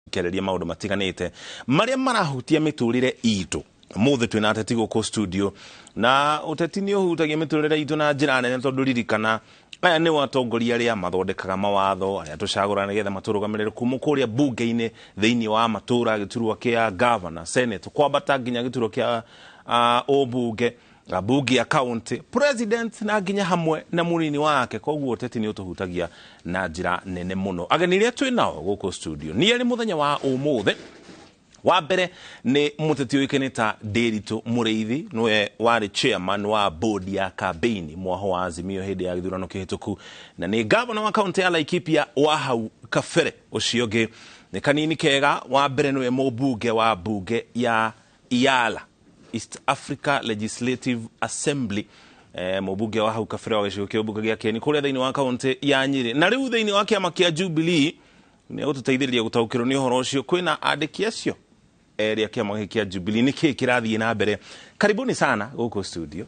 Kĩarĩria maũndũ matiganĩte marĩa marahutia mĩtũrĩre itũ. Mũthĩ twĩna ateti gũkũ studio, na ũteti nĩ ũhutagia mĩtũrĩre itũ na njĩra nene, tondũ ririkana aya nĩo atongoria arĩa mathondekaga mawatho, arĩa tũcagũraga nĩgetha matũrũgamĩrĩre kuma kũrĩa mbunge-inĩ, thĩinĩ wa matũra, gĩturwa kĩa governor, senate, kwambata nginya gĩturwa kĩa ũmbunge, mbunge ya county, president, na nginya hamwe na mũnini wake. Koguo ũteti nĩ ũtũhutagia na njĩra nene mũno. Ageni arĩa twĩ nao gũkũ studio nĩ erĩ mũthenya wa ũmũthĩ. Wa mbere nĩ mũteti ũĩkaine ta Ndĩritũ Mũrĩithi, nĩwe warĩ chairman wa board ya campaign mwaho wa Azimio hĩndĩ ya gĩthurano kĩhĩtũku, na nĩ gavana wa kaunti ya Laikipia wa hau kabere. Ũcio ũngĩ nĩ Kanini Kega, wa mbere nĩwe mũmbunge wa mbunge ya EALA, East Africa Legislative Assembly, mũmbunge wa hau kabere wa gĩcigo kĩa ũmbunge gĩa Kieni kũrĩa thĩinĩ wa kaunti ya Nyĩrĩ, na rĩu thĩinĩ wa kĩama kĩa Jubilee. Nĩ gũtũteithĩrĩria gũtaũkĩrwo nĩ ũhoro ũcio kwĩna andĩki acio erĩ a kĩama gĩkĩ kĩa Jubilee, nĩ kĩĩ kĩrathiĩ na mbere. Karibuni sana gũkũ studio,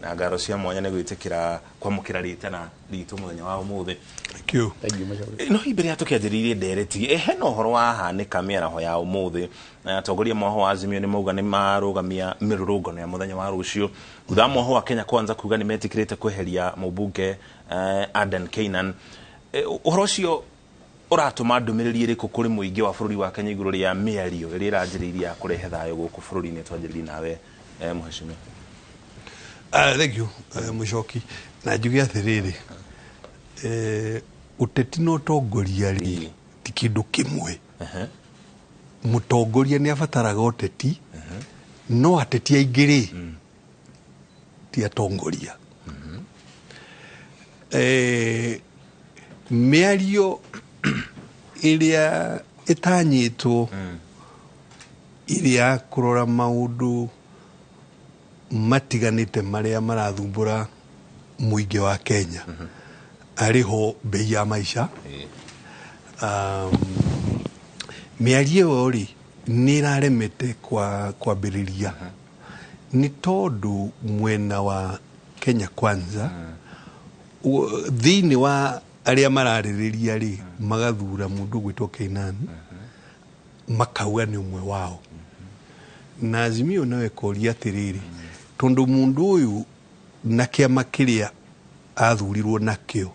na ngaro cia mwanya nĩ gwĩtĩkĩra kwamũkĩra rĩtana ritũ mũthenya wa ũmũthĩ. Thank you. Thank you, Mũcoki. No hihi mbere ya tũkĩanjĩrĩirie ndereti, hena ũhoro wahanĩka mĩaraho ya ũmũthĩ. Na atongoria mwaho wa Azimio nĩ mauga nĩ marũgamia mĩrũrũngano ya mũthenya wa rũciũ, thutha wa mwaho wa Kenya Kwanza kuga nĩ metĩkĩrĩte kweheria mũmbunge Adan Keynan. Ũhoro ũcio ũratũma ndũmĩrĩri ĩrĩkũ kũrĩ mũingĩ wa bũrũri wa Kenya igũrũ rĩa mĩario ĩrĩa ĩranjĩrĩirie ya kũrehe thayũ gũkũ bũrũri-inĩ? Twanjĩrĩrie nawe, mheshimiwa. Thank you, Mũcoki. Na njuge atĩrĩrĩ, ũteti na ũtongoria rĩ, ti kĩndũ kĩmwe. Mũtongoria nĩ abataraga ũteti, no ateti aingĩ rĩ, ti atongoria. Mĩario ĩrĩa ĩtanyĩtwo ĩrĩ ya kũrora maũndũ matiganĩte marĩa marathumbũra mũingĩ wa Kenya, arĩ ho bei ya maica. Mĩario ĩyo rĩ, nĩ ĩraremete kwa kwambĩrĩria nĩ tondũ mwena wa Kenya Kwanza, thĩinĩ wa arĩa mararĩrĩria rĩ, magathura mũndũ ũgwĩtwo Keynan, makauga nĩ ũmwe wao. Na Azimio nayo ĩkoria atĩrĩrĩ, tondũ mũndũ ũyũ na kĩama kĩrĩa athurirwo nakĩo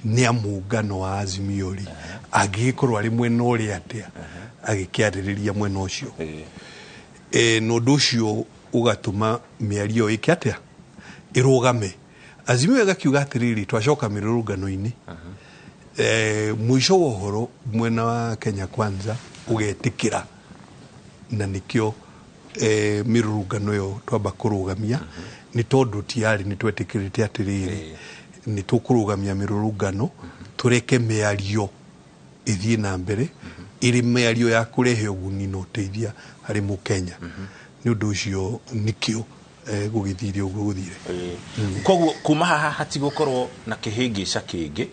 nĩ a mũngano wa Azimio rĩ, angĩgĩkorwo arĩ mwena ũrĩa atĩa agĩkĩarĩrĩria mwena ũcio? Na ũndũ ũcio ũgatũma mĩario ĩke atĩa? Ĩrũgame. Azimio ĩgakiuga atĩrĩrĩ, twacoka mĩrũrũngano-inĩ. Mũico wa ũhoro, mwena wa Kenya Kwanza ũgetĩkĩra, na nĩkĩo mĩrũrũngano ĩyo twamba kũrũgamia, nĩ tondũ tiarĩ nĩ twetĩkĩrĩte atĩrĩrĩ, nĩ tũkũrũgamia mĩrũrũngano, tũreke mĩario ĩthiĩ na mbere, ĩrĩ mĩario ya kũrehe ũguni na ũteithia harĩ mũkenya. Nĩ ũndũ ũcio nĩkĩo gũgĩthire ũguo gũthire. Koguo kuma haha hatigũkorwo na kĩhĩngĩca kĩngĩ,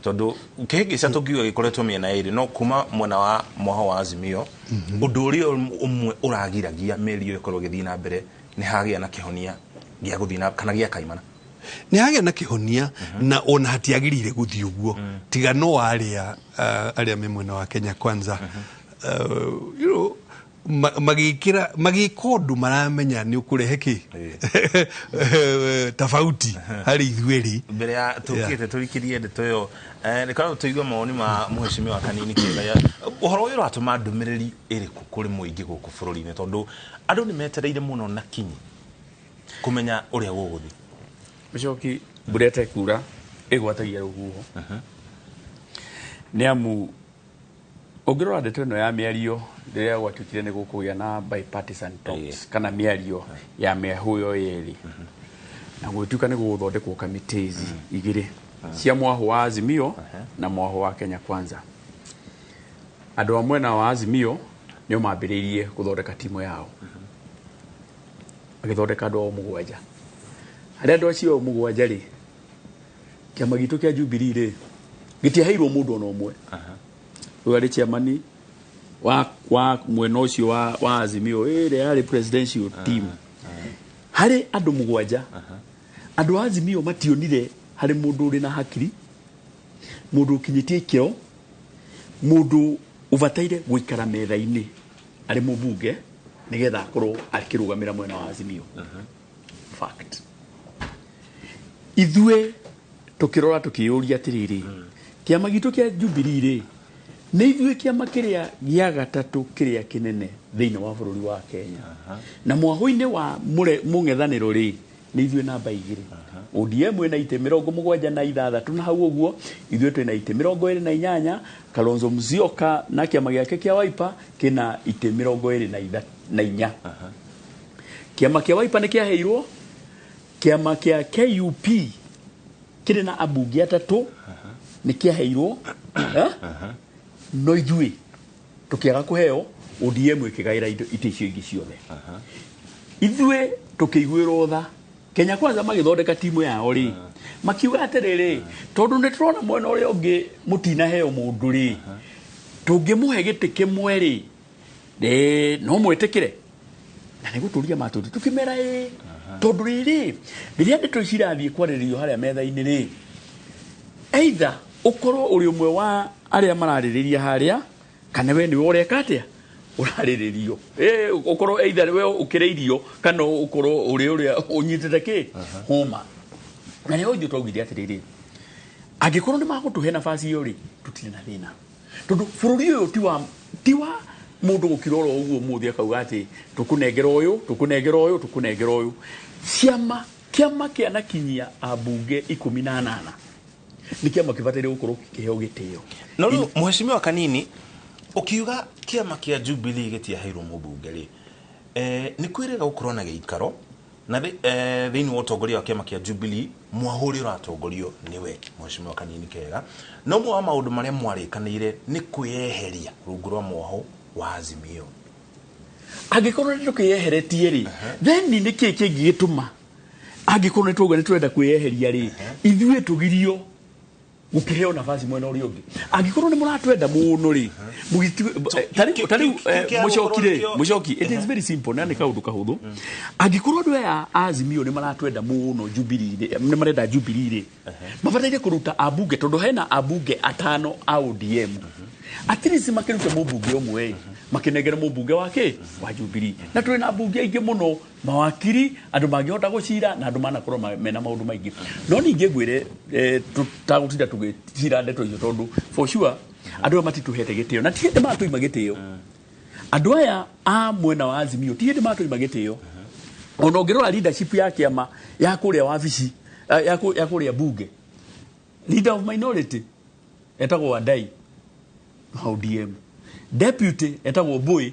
tondũ kĩhĩngĩca tũngiuga gĩkoretwo mĩena ĩrĩ, no kuma mwena wa mwaho wa Azimio, ũndũ ũrĩa ũmwe ũragiragia mĩario ĩkorwo ĩgĩthiĩ na mbere nĩ hagĩa na kĩhonia gĩa gũthiĩ na kana gĩa kaimana. Nĩ hagĩa na kĩhonia, na ona hatiagĩrĩire gũthiĩ ũguo, tiga no arĩa arĩa me mwena wa Kenya Kwanza magĩkĩra magĩka ũndũ maramenya nĩ ũkũrehe kĩ tofauti harĩ ithuĩ rĩ. Mbere ya tũkĩte tũrikirie ndeto ĩyo, reka tũigue mawoni ma mheshimiwa Kanini Kega. Ũhoro ũyũ ũratũma ndũmĩrĩri ĩrĩkũ kũrĩ mũingĩ gũkũ bũrũri-inĩ, tondũ andũ nĩ metereire mũno na kinyi kũmenya ũrĩa gũgũthiĩ? Mũcoki, mbura ĩtekura ĩgwatagia rũhuho. Nĩ amu ũngĩrora ndeto ĩno ya mĩario, rĩrĩa gwatuĩkire nĩ gũkũgĩa na bipartisan talks kana mĩario ya mĩahũ yerĩ, na gũgĩtuĩka nĩ gũgũthondekwo committees igĩrĩ cia mwaho wa Azimio na mwaho wa Kenya Kwanza, andũ a mwena wa Azimio nĩo mambĩrĩirie gũthondeka timu yao, magĩthondeka andũ ao 7. Harĩ andũ acio 7 rĩ, kĩama gitũ kĩa Jubilee rĩ, gĩtiaheirwo mũndũ ona ũmwe. Ũyũ arĩ chairman wa mwena ũcio wa Azimio ĩrĩa yarĩ presidential team. Harĩ andũ 7, andũ a Azimio mationire harĩ mũndũ ũrĩ na hakiri, mũndũ ũkinyĩtie ikĩro, mũndũ Ũbataire gũikara metha-inĩ arĩ mũmbunge nĩgetha akorwo akĩrũgamĩra mwena wa Azimio. Fact, ithuĩ tũkĩrora tũkĩyũria atĩrĩrĩ, kĩama gitũ kĩa Jubilee rĩ, nĩ ithuĩ kĩama kĩrĩa gĩa gatatũ kĩrĩa kĩnene thĩinĩ wa bũrũri wa Kenya, na mwahũ-inĩ wa mũng'ethanĩro rĩ, nĩ ithuĩ namba 2. ODM ĩna itĩ 76 na hau ũguo, ithuĩ twĩna itĩ 28. Kalonzo Musyoka na kĩama gĩake kĩa Wiper kĩna itĩ 24. Kĩama kĩa Wiper nĩ kĩaheirwo, kĩama kĩa KUP kĩrĩ na ambunge 3 nĩ kĩaheirwo, no ithuĩ tũkĩaga kũheo. ODM ĩkĩgaĩra indo itĩ icio ingĩ ciothe. Ithuĩ tũkĩiguĩrwo tha. Kenya Kwanza magĩthondeka timu yao rĩ, makiuga atĩrĩrĩ, tondũ nĩ tũrona mwena ũrĩa ũngĩ mũtinaheo mũndũ rĩ, tũngĩmũhe gĩtĩ kĩmwe rĩ, no mwĩtĩkĩre? Na nĩ gũtũria matũri tũkĩmera ĩ, tondũ rĩrĩ, rĩrĩa ndeto ici irathiĩ kwarĩrĩrio harĩa metha-inĩ rĩ, either ũkorwo ũrĩ ũmwe wa arĩa mararĩrĩria harĩa, kana we nĩwe ũreka atĩa, ũrarĩrĩrio. Ũkorwo either we ũkĩrĩirio kana ũkorwo ũrĩ ũrĩa ũnyitĩte kĩ hũma. Na nĩho ithuĩ twaugire atĩrĩrĩ, angĩkorwo nĩ magũtũhe nafasi ĩyo rĩ, tũtirĩ na thĩna, tondũ bũrũri ũyũ ti wa mũndũ gũkira oro ũguo mũthĩ akauga atĩ tũkũnengera ũyũ, tũkũnengera ũyũ, tũkũnengera ũyũ. Ciama, kĩama kĩanakinyia ambunge 18 nĩ kĩama kĩbataire gũkorwo gĩkĩheo gĩtĩo. No rĩu, mheshimiwa Kanini, ũkiuga kĩama kĩa Jubilee gĩtiaheirwo mũmbunge rĩ, nĩ kwĩrĩga gũkorwo na gĩikaro na thĩinĩ wa ũtongoria wa kĩama kĩa Jubilee, mwahũ ũrĩa ũratongorio nĩwe mheshimiwa Kanini Kega, no ũmwe wa maũndũ marĩa mwarĩkanĩire nĩ kwĩyeheria rungu rwa mwahũ wa Azimio. Angĩkorwo nĩ tũkĩyeheretie rĩ, then nĩ kĩĩ kĩngĩgĩtũma, angĩkorwo nĩ twauga nĩ tũrenda kwĩyeheria rĩ, ithuĩ tũgirio gũkĩheo nafasi mwena ũrĩa ũngĩ? Angĩkorwo nĩ mũratwenda mũno rĩ, tarĩu kĩa mũcoki rĩ, gũkorwo nĩkĩo- mũcoki, it is very simple na nĩ kaũndũ kahũthũ. Angĩkorwo andũ aya a Azimio nĩ maratwenda mũno Jubilee rĩ, nĩ marenda Jubilee rĩ, mabataire kũruta ambunge, tondũ hena ambunge 5 a ODM. At least makĩrute mũmbunge ũmwe ĩ, makĩnengere mũmbunge wa kĩ wa Jubilee. Na twĩ na ambunge aingĩ mũno, mawakiri, andũ mangĩhota gũcira na andũ manakorwo mena maũndũ maingĩ. No ningĩ ngwĩre, tũtagũtinda tũgĩcira ndeto icio, tondũ for sure andũ aya matitũhete gĩtĩo, na ti hĩndĩ matũima gĩtĩo. Andũ aya a mwena wa Azimio ti hĩndĩ matũima gĩtĩo. Ona ũngĩrora leadership ya kĩama ya kũrĩa wabici, ya kũrĩa bunge, leader of minority etagwo Wandayi wa ODM, deputy etagwo Mbui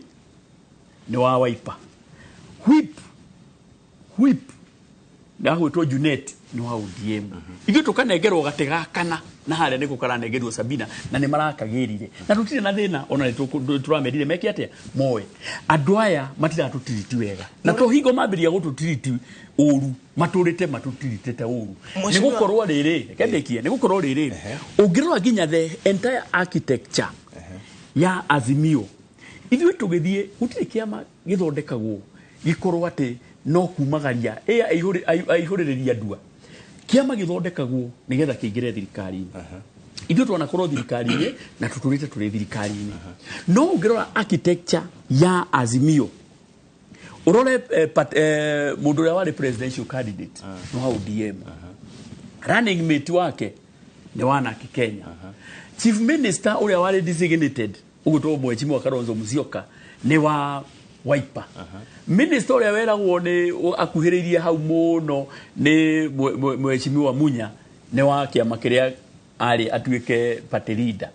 nĩ wa Wiper, whip ndagwĩtwo Junet nĩ wa ODM. Ithuĩ tũkanengerwo gatĩ ga kana na harĩa nĩko karanengerwo Sabina, na nĩ marakagĩrire na tũtirĩ na thĩna. Ona nĩ tũramerire meke atĩa moe. Andũ aya matiratũtiriti wega, na to hingo mambĩrĩria gũtũtiriti ũru, matũrĩte matũtiritĩte ũru. Nĩ gũkorwo rĩrĩ, reke ndĩkie, nĩ gũkorwo rĩrĩ, ũngĩrora nginya the entire architecture ya Azimio, ithuĩ tũgĩthiĩ, gũtirĩ kĩama gĩthondekagwo gĩkorwo atĩ no kumagaria ĩ aihũrĩrĩria ndua. Kĩama gĩthondekagwo nĩgetha kĩingĩre thirikari-inĩ. Ithuĩ twanakorwo thirikari-inĩ na tũtũrĩte tũrĩ thirikari-inĩ, no ũngĩrora architecture ya Azimio, ũrore mũndũ ũrĩa warĩ presidential candidate nĩ wa ODM, running mate wake nĩ wa Narc Kenya, chief minister ũrĩa warĩ designated ũgwĩtwo Mheshimiwa Kalonzo Musyoka nĩ wa Wiper, minister ũrĩa weragwo nĩ akuhĩrĩirie hau mũno nĩ Mheshimiwa Munya nĩ wa kĩama kĩrĩa arĩ atuĩke party leader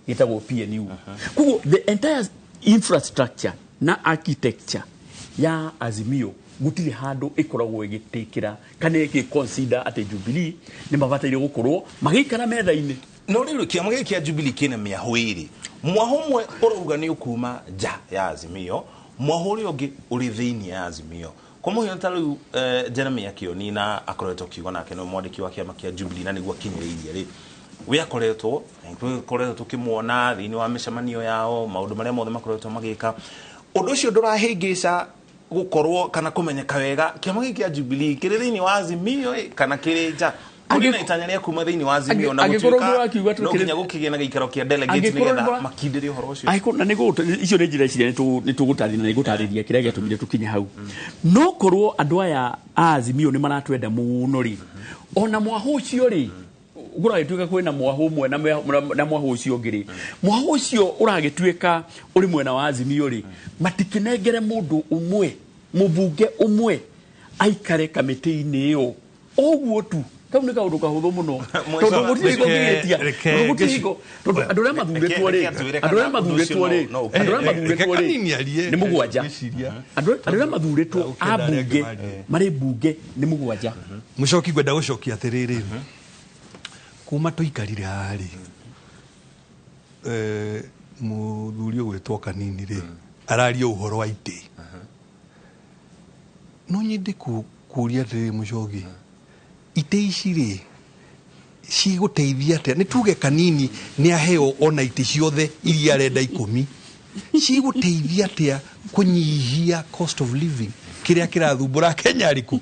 gĩtagwo PNU. Koguo the entire infrastructure na architecture ya Azimio gũtirĩ handũ ĩkoragwo ĩgĩtĩkĩra kana ĩgĩ consider atĩ Jubilee nĩ mabataire gũkorwo magĩikara metha-inĩ. No rĩu kĩama gĩkĩ kĩa Jubilee kĩna mĩahũ ĩrĩ. Mwahũ ũmwe ũrauga nĩ ũkuma nja ya Azimio, mwahũ ũrĩa ũngĩ ũrĩ thĩinĩ ya Azimio. Kwa mũhiano, ta rĩu Jeremiah Kioni, na akoretwo akiuga nake nĩ mwandĩki wa kĩama kĩa Jubilee na nĩguo akinyĩrĩirie rĩ, we akoretwo tũkĩmuona thĩinĩ wa mĩcemanio yao, maũndũ marĩa mothe makoretwo magĩka. Ũndũ ũcio ndũrahĩngĩca gũkorwo kana kũmenyeka wega kĩama gĩkĩ kĩa Jubilee kĩrĩ thĩinĩ wa Azimio ĩ, kana kĩrĩ nja. Kũrĩ na itanya rĩa kuma thĩinĩ wa Azimio na Angĩkorwo gũtuĩka nĩ ũrakiuga no nginya gũkĩgĩe na gĩikaro kĩa delegates Angĩkorwo nĩgetha makindĩrie ũhoro ũcio. Angĩkorwo na nĩgũ icio nĩ njĩra ciria nĩ tũgũtarĩria na nĩngũtarĩria kĩrĩa gĩatũmire tũkinye hau. No korwo andũ aya a Azimio nĩ maratwenda mũno rĩ, ona mwahũ ũcio rĩ, kũragĩtuĩka kwĩna mwahũ ũmwe na mwahũ ũcio ũngĩ rĩ, mwahũ ũcio ũragĩtuĩka ũrĩ mwena wa Azimio rĩ, matikĩnengere mũndũ ũmwe, mũmbunge ũmwe aikare kamĩtĩ-inĩ ĩyo ũguo tu. Kau nĩ kaũndũ kahũthũ mũno, tondũ gũtirĩ hingo ngĩgĩtia, tondũ gũtirĩ hingo, tondũ andũ arĩa mathurĩtwo rĩ, andũ arĩa mathurĩtwo rĩ, andũ arĩa mathurĩtwo rĩ nĩ mũgwanja, andũ arĩa mathurĩtwo a mbunge marĩ mbunge nĩ mũgwanja. Mũcoki, ngwenda gũcokia atĩrĩrĩ, kuma tũikarire haha rĩ, mũthuri ũgwĩtwo Kanini rĩ, araria ũhoro wa itĩ. No nyende kũria atĩrĩrĩ, Mũcoki, itĩ ici rĩ cigũteithia atĩa? Nĩ tuge Kanini nĩ aheo ona itĩ ciothe iria arenda 10, cigũteithia atĩa kũnyihia cost of living kĩrĩa kĩrathumbũra Kenya arĩkũ?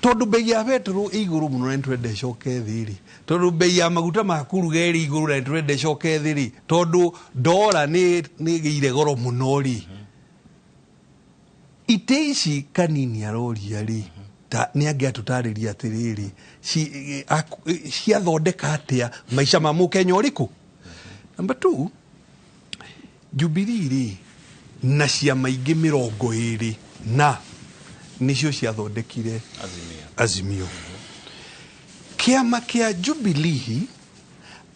Tondũ bei ya betũrũ ĩ igũrũ mũno na nĩtũrenda ĩcoke thĩ rĩ, tondũ bei ya maguta ma kũruga ĩrĩ igũrũ na nĩtũrenda ĩcoke thĩ rĩ, tondũ ndora nĩ ĩgĩire goro mũno rĩ, itĩ ici Kanini aroria rĩ, ta nĩ angĩatũtarĩria atĩrĩrĩ, ciathondeka atĩa maica ma mũkenya ũrĩkũ? Number 2, Jubilee rĩ na ciama ingĩ 20 na nĩcio ciathondekire Azimio. Kĩama kĩa Jubilee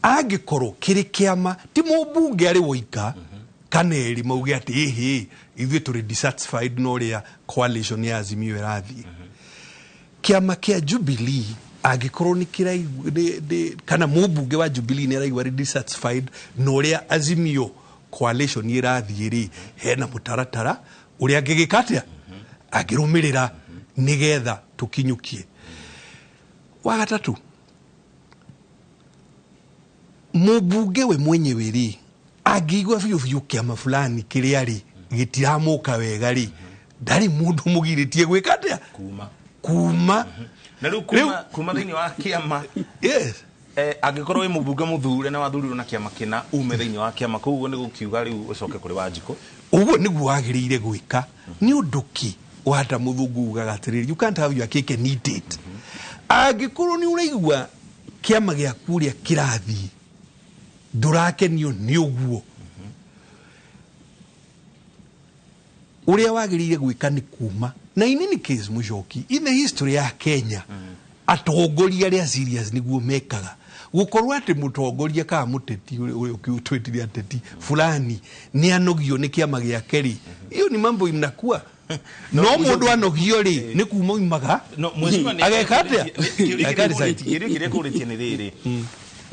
angĩkorwo kĩrĩ kĩama ti mũmbunge arĩ woika kana erĩ mauge atĩ ĩhĩ ithuĩ tũrĩ dissatisfied na ũrĩa coalition ya Azimio ĩrathiĩ. Kĩama kĩa Jubilee angĩkorwo nĩ kĩraigua kana mũmbunge wa Jubilee nĩ araigua arĩ dissatisfied na ũrĩa Azimio coalition ĩrathiĩ rĩ, hena mũtaratara ũrĩa angĩgĩka atĩa angĩrũmĩrĩra nĩgetha tũkinyũkie. Wa gatatũ, mũmbunge we mwenyewe rĩ angĩigua biũ biũ kĩama fulani kĩrĩa rĩ gĩtiramũka wega rĩ, ndarĩ mũndũ mũgirĩtie gwĩka atĩa kuma na rĩu kuma thĩinĩ wa kĩama. Yes. Angĩkorwo wĩ mũmbunge mũthure na wathurirwo na kĩama kĩna, ume thĩinĩ wa kĩama kũu, ũguo nĩ gũkiuga rĩu ũcoke kũrĩ Wanjikũ. Ũguo nĩguo wagĩrĩire gwĩka. Nĩ ũndũ kĩ wata mũthũngũ ugaga atĩrĩrĩ, you can't have your cake and eat it. Angĩkorwo nĩ ũraigua kĩama gĩaku ũrĩa kĩrathiĩ ndũrakenio nĩ ũguo, ũrĩa wagĩrĩire gwĩka nĩ kuma. Na in any case, Mũcoki, in the history ya Kenya, atongoria arĩa serious nĩguo mekaga. Gũkorwo atĩ mũtongoria kana mũteti ũrĩa twĩtire ateti fulani nĩ anogio nĩ kĩama gĩake rĩ, hiyo ni mambo imnakuwa. No mũndũ anogio rĩ, nĩ kuma umaga ageka atĩa? Kĩũria kĩrĩa kũrĩtie nĩ rĩrĩ,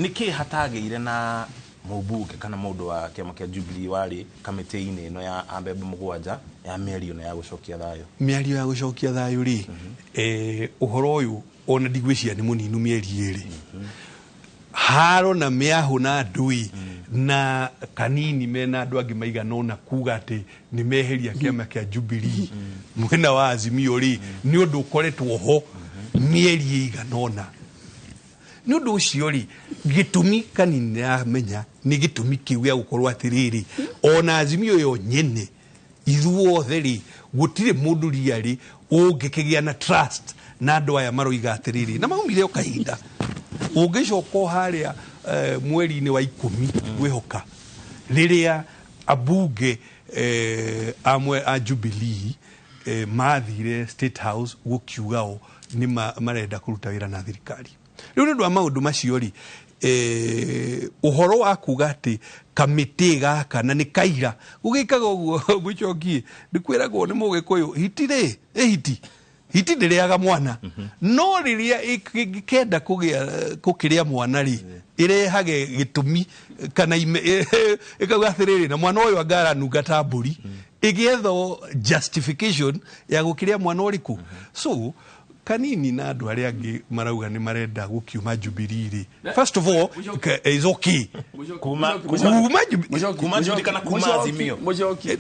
nĩ kĩ hatagĩire na mũmbunge kana mũndũ wa kĩama kĩa Jubilee warĩ kamĩtĩ-inĩ ĩno ya ambembe mũgwanja ya mĩario na ya gũcokia thayũ? Mĩario ya gũcokia thayũ rĩ, ũhoro ũyũ ona ndigwĩciria nĩ mũninu mĩeri ĩrĩ. Haro na mĩahũ na ndui na Kanini mena andũ angĩ maigana ũna kuga atĩ nĩ meheria kĩama kĩa Jubilee mwena wa Azimio rĩ, nĩ ũndũ ũkoretwo ho mĩeri ĩigana ũna. Nĩ ũndũ ũcio rĩ, gĩtũmi Kanini nĩaramenya nĩ gĩtũmi kĩu gĩa gũkorwo atĩrĩrĩ, ona Azimio yo nyene ithuothe rĩ, gũtirĩ mũndũ riarĩ ũngĩkĩgĩa na trust na andũ aya maroiga atĩrĩrĩ, na maumire o kahinda. Ũngĩcoka o harĩa mweri-inĩ wa 10 ngwĩhoka rĩrĩa ambunge amwe a Jubilee mathire State House gũkiuga o nĩ marenda kũruta wĩra na thirikari. Rĩu nĩ ũndũ wa maũndũ macio rĩ, ũhoro wa kuga atĩ kamĩtĩ gaka na nĩ kaira gũgĩkaga ũguo, Mũcoki, nĩ kwĩragwo nĩ mũgĩkũyũ hiti rĩ, ĩ hiti hiti ndĩrĩaga mwana, no rĩrĩa ĩngĩkenda gũkĩrĩa mwana rĩ, ĩrehage gĩtũmi kana ĩkauga atĩrĩrĩ, na mwana ũyũ anga aranunga ta mbũri, ĩgĩetha justification ya gũkĩrĩa mwana ũrĩkũ. So Kanini na andũ arĩa angĩ marauga nĩ marenda gũkiuma Jubilee rĩ, first of all is okay. Kuma Jubilee kana kuma Azimio?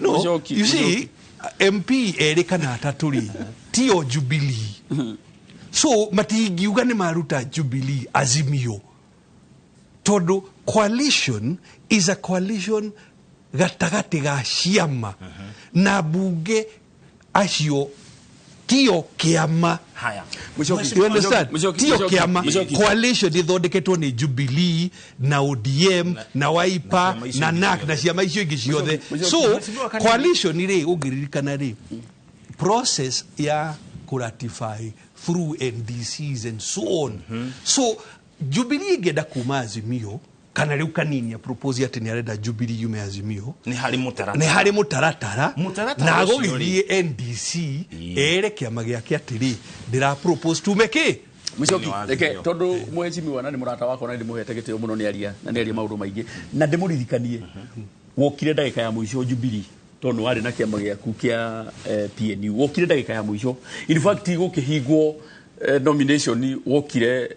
No, you see, MP erĩ kana atatũ rĩ, tio Jubilee. So matingiuga nĩ maruta Jubilee Azimio, tondũ coalition is a coalition gatagatĩ ga ciama na mbunge acio tio kĩama. Haya. Mũcoki, You understand? Mũcoki, Tio Mũcoki, kĩama. Mũcoki. Coalition ithondeketwo nĩ Jubilee na ODM na Wiper na ciama icio na ingĩ NAK ciothe. na ciama icio ingĩ ciothe. Mũcoki, So Mheshimiwa Kanini. coalition rĩ, ũngĩririkana rĩ, process ya kũratify through NDCs and so on. So Jubilee ĩngĩenda kuma Azimio, kana rĩu Kanini propose atĩ nĩ arenda Jubilee yume Azimio, Nĩ harĩ mũtaratara. nĩ harĩ mũtaratara Mũtaratara na ũcio agũgĩthiĩ NDC ere kĩama gĩake atĩrĩ, ndĩra propose tume kĩ. Mũcoki, Thĩinĩ wa reke Azimio. tondũ mheshimiwa na nĩ mũrata wakwa na ndĩmũhete gĩtĩo mũno nĩ aria na nĩ aria maũndũ maingĩ, na ndĩmũririkanie wokire ndagĩka ya mũico Jubilee, tondũ warĩ na kĩama gĩaku kĩa PNU, wokire ndagĩka ya mũico. In fact, gũkĩhingwo nomination wokire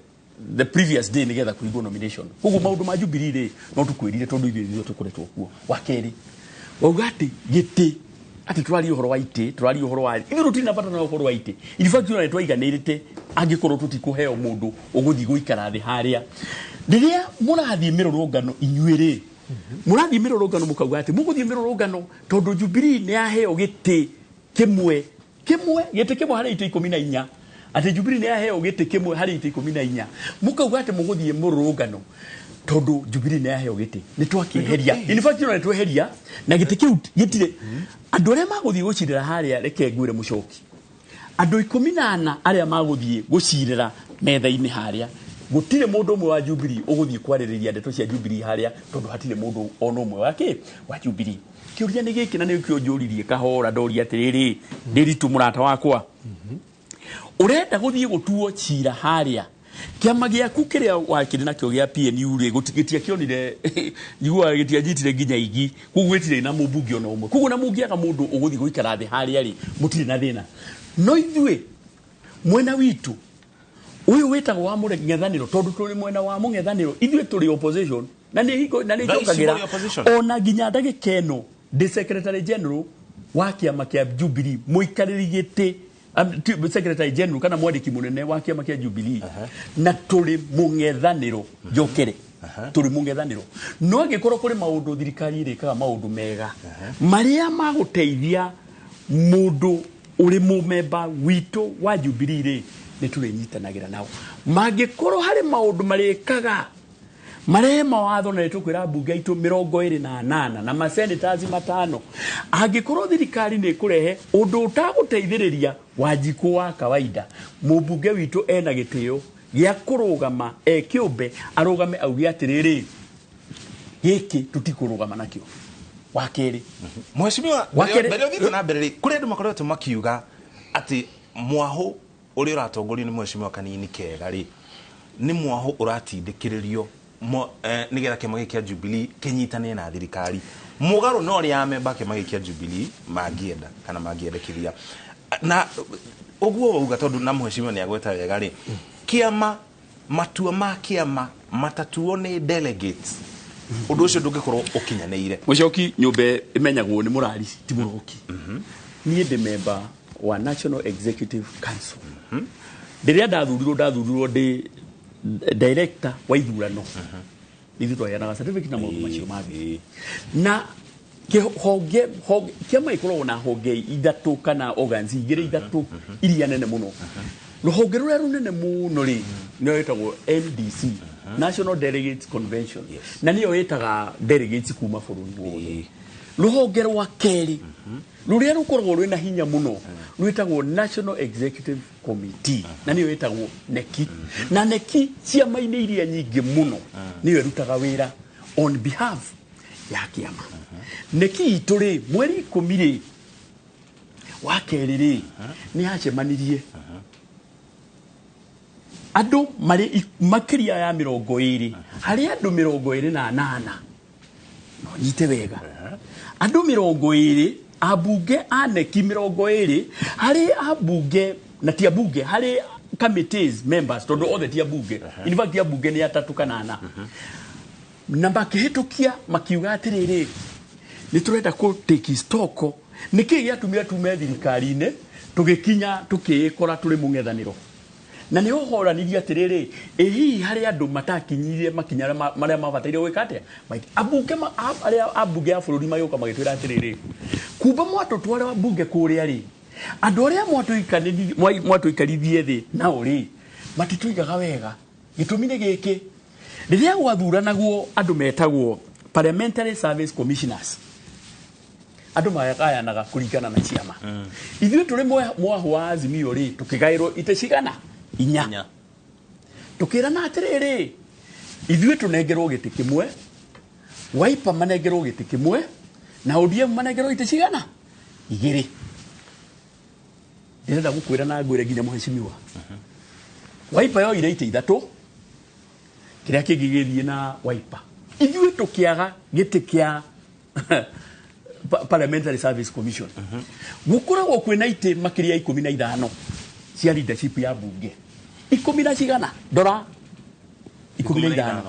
the previous day nĩgetha kũhingwo nomination. Koguo maũndũ ma Jubilee rĩ, no tũkwĩrire tondũ ithuĩ tũkoretwo kuo. Wa kerĩ, wauga atĩ gĩtĩ, atĩ tũraria ũhoro wa itĩ, tũraria ũhoro wa ithuĩ tũtirĩ na bata na ũhoro wa itĩ. In fact, ona nĩtwaiganĩrĩte angĩkorwo tũtikũheo mũndũ ũgũthiĩ gũikara thĩ harĩa. Rĩrĩa mũrathiĩ mĩrũrũngano inyuĩ rĩ, mũrathiĩ mĩrũrũngano mũkauga atĩ mũgũthiĩ mĩrũrũngano tondũ Jubilee nĩ yaheo gĩtĩ kĩmwe kĩmwe, gĩtĩ kĩmwe harĩ itĩ 14, atĩ Jubilee nĩ yaheo gĩtĩ kĩmwe harĩ itĩ 14, mũkauga atĩ mũgũthiĩ mũrũrũngano tondũ Jubilee nĩ yaheo gĩtĩ. Nĩ twakĩeheria. In fact, ona nĩ tweheria na gĩtĩ kĩu gĩtirĩ andũ arĩa magũthiĩ gũcirĩra harĩa. Reke ngwĩre Mũcoki, andũ 14 arĩa magũthiĩ gũcirĩra metha-inĩ harĩa, gũtirĩ mũndũ ũmwe wa Jubilee ũgũthiĩ kwarĩrĩria ndeto cia Jubilee harĩa, tondũ hatirĩ mũndũ ona ũmwe wa kĩ wa Jubilee. Kĩũria nĩ gĩkĩ, na nĩkĩo njũririe kahora, ndoria atĩrĩrĩ, Ndĩritũ mũrata wakwa, ũrenda gũthiĩ gũtuo cira harĩa kĩama gĩaku kĩrĩa wakĩrĩ nakĩo gĩa PNU rĩ, gĩtiakĩonire, njiguaga gĩtianjitire nginya igi, koguo gĩtirĩ na mũmbunge ona ũmwe. Koguo na mũngĩaga mũndũ ũgũthiĩ gũikara thĩ harĩa rĩ, mũtirĩ na thĩna. No ithuĩ mwena witũ ũyũ wĩtagwo wa mũng'ethanĩro, tondũ tũrĩ mwena wa mũng'ethanĩro, ithuĩ tũrĩ opposition na nĩ hingo na nĩ Thaa ici njokagĩra mũrĩ opposition? Ona nginya ndagĩka ĩno ndĩ secretary general wa kĩama kĩa Jubilee, mũikarĩri gĩtĩ, secretary general kana mwandĩki mũnene wa kĩama kĩa Jubilee, na tũrĩ mũng'ethanĩro. Njokere, tũrĩ mũng'ethanĩro, no angĩkorwo kũrĩ maũndũ thirikari ĩrĩkaga, maũndũ mega marĩa magũteithia mũndũ ũrĩ mũmemba witũ wa Jubilee rĩ, nĩ tũrĩnyitanagĩra nao. Mangĩkorwo harĩ maũndũ marĩkaga marehe mawatho, na nĩtũkwĩra mbunge aitũ 28 na masenators 5, angĩkorwo thirikari nĩ ĩkũrehe ũndũ ũtagũteithĩrĩria Wanjikũ wa kawaida, mũmbunge witũ ena gĩtĩo gĩa kũrũgama e kĩũmbe, arũgame auge atĩrĩrĩ, gĩkĩ tũtikũrũgama nakĩo. Wa kerĩ, Mheshimiwa, Wa kerĩ- mbere ũthiĩte na mbere rĩ, kũrĩ andũ makoretwo makiuga atĩ mwahũ ũrĩa ũratongorio nĩ Mheshimiwa Kanini Kega rĩ, nĩ mwahũ ũratindĩkĩrĩrio nĩgetha kĩama gĩkĩ kĩa Jubilee kĩnyitane na thirikari, mũgarũ na ũrĩa amemba a kĩama gĩkĩ kĩa Jubilee mangĩenda kana mangĩendekithia. Na ũguo wauga, tondũ na mheshimiwa nĩ agweta wega rĩ, kĩama, matua ma kĩama matatuo nĩ delegates, ũndũ ũcio ndũngĩkorwo ũkinyanĩire. Mũcoki, nyũmba ĩmenyagwo nĩ mũrari ti mũroki. Niĩ ndĩ memba wa National Executive Council. Rĩrĩa ndathurirwo ndĩ director wa ithurano, ithuĩ twaheanaga certificate na maũndũ macio mangĩ. Na kĩhonge kĩama gĩkoragwo na honge ithatũ kana organs igĩrĩ, ithatũ iria nene mũno. Rũhonge rũrĩa rũnene mũno rĩ, nĩyo ĩtagwo NDC, National Delegates Convention, na nĩyo ĩtaga delegates kuma bũrũri wothe. Rũhonge rwa kerĩ rũrĩa rũkoragwo rwĩna hinya mũno rwĩtagwo National Executive Committee, na nĩyo ĩtagwo NEC. Na NEC ciama-inĩ iria nyingĩ mũno nĩyo ĩrutaga wĩra on behalf ya kĩama. NEC itũ rĩ, mweri 10 rĩ wa kerĩ rĩ, nĩ yacemanirie andũ marĩ makĩria ya 20, harĩ andũ 28. No nyite wega, andũ 20, ambunge a NEC 20, harĩ ambunge na ti ambunge, harĩ committees members, tondũ othe ti ambunge. In fact, ambunge nĩ atatũ kana ana, na makĩhĩtũkia makiuga atĩrĩrĩ, nĩ tũrenda kũ take stock nĩ kĩĩ gĩatũmire tume thirikari-inĩ tũgĩkinya tũkĩĩkora tũrĩ mũng'ethanĩro. Na nĩho horanirie atĩrĩrĩ, ĩ hihi harĩ andũ matakinyirie makinya marĩa mabataire gwĩka atĩa. Ambunge arĩa ambunge a bũrũri magĩũka magĩtwĩra atĩrĩrĩ, kumba mwatũtwara mbunge kũrĩa rĩ, andũ arĩa mwatũikarithie thĩ nao rĩ, matitũigaga wega. Gĩtũmi nĩ gĩkĩ, rĩrĩa gwathuranagwo andũ metagwo Parliamentary Service Commissioners, andũ magayanaga kũringana na ciama. Ithuĩ tũrĩ mwahũ wa Azimio rĩ, tũkĩgaĩrwo itĩ cigana? Inya. Tũkĩrana atĩrĩrĩ, ithuĩ tũnengerwo gĩtĩ kĩmwe, Wiper manengerwo gĩtĩ kĩmwe, na ODM manengerwo itĩ cigana? Igĩrĩ. Ndĩrenda gũkwĩra na ngwĩre nginya mũhecimiwa. Wiper yoire itĩ ithatũ, kĩrĩa kĩngĩ gĩthiĩ na Wiper. Ithuĩ tũkĩaga gĩtĩ kĩa Parliamentary Service Commission. Gũkoragwo kwĩna itĩ makĩria 15 cia leadership ya bunge. 10 na cigana? Ndora 15.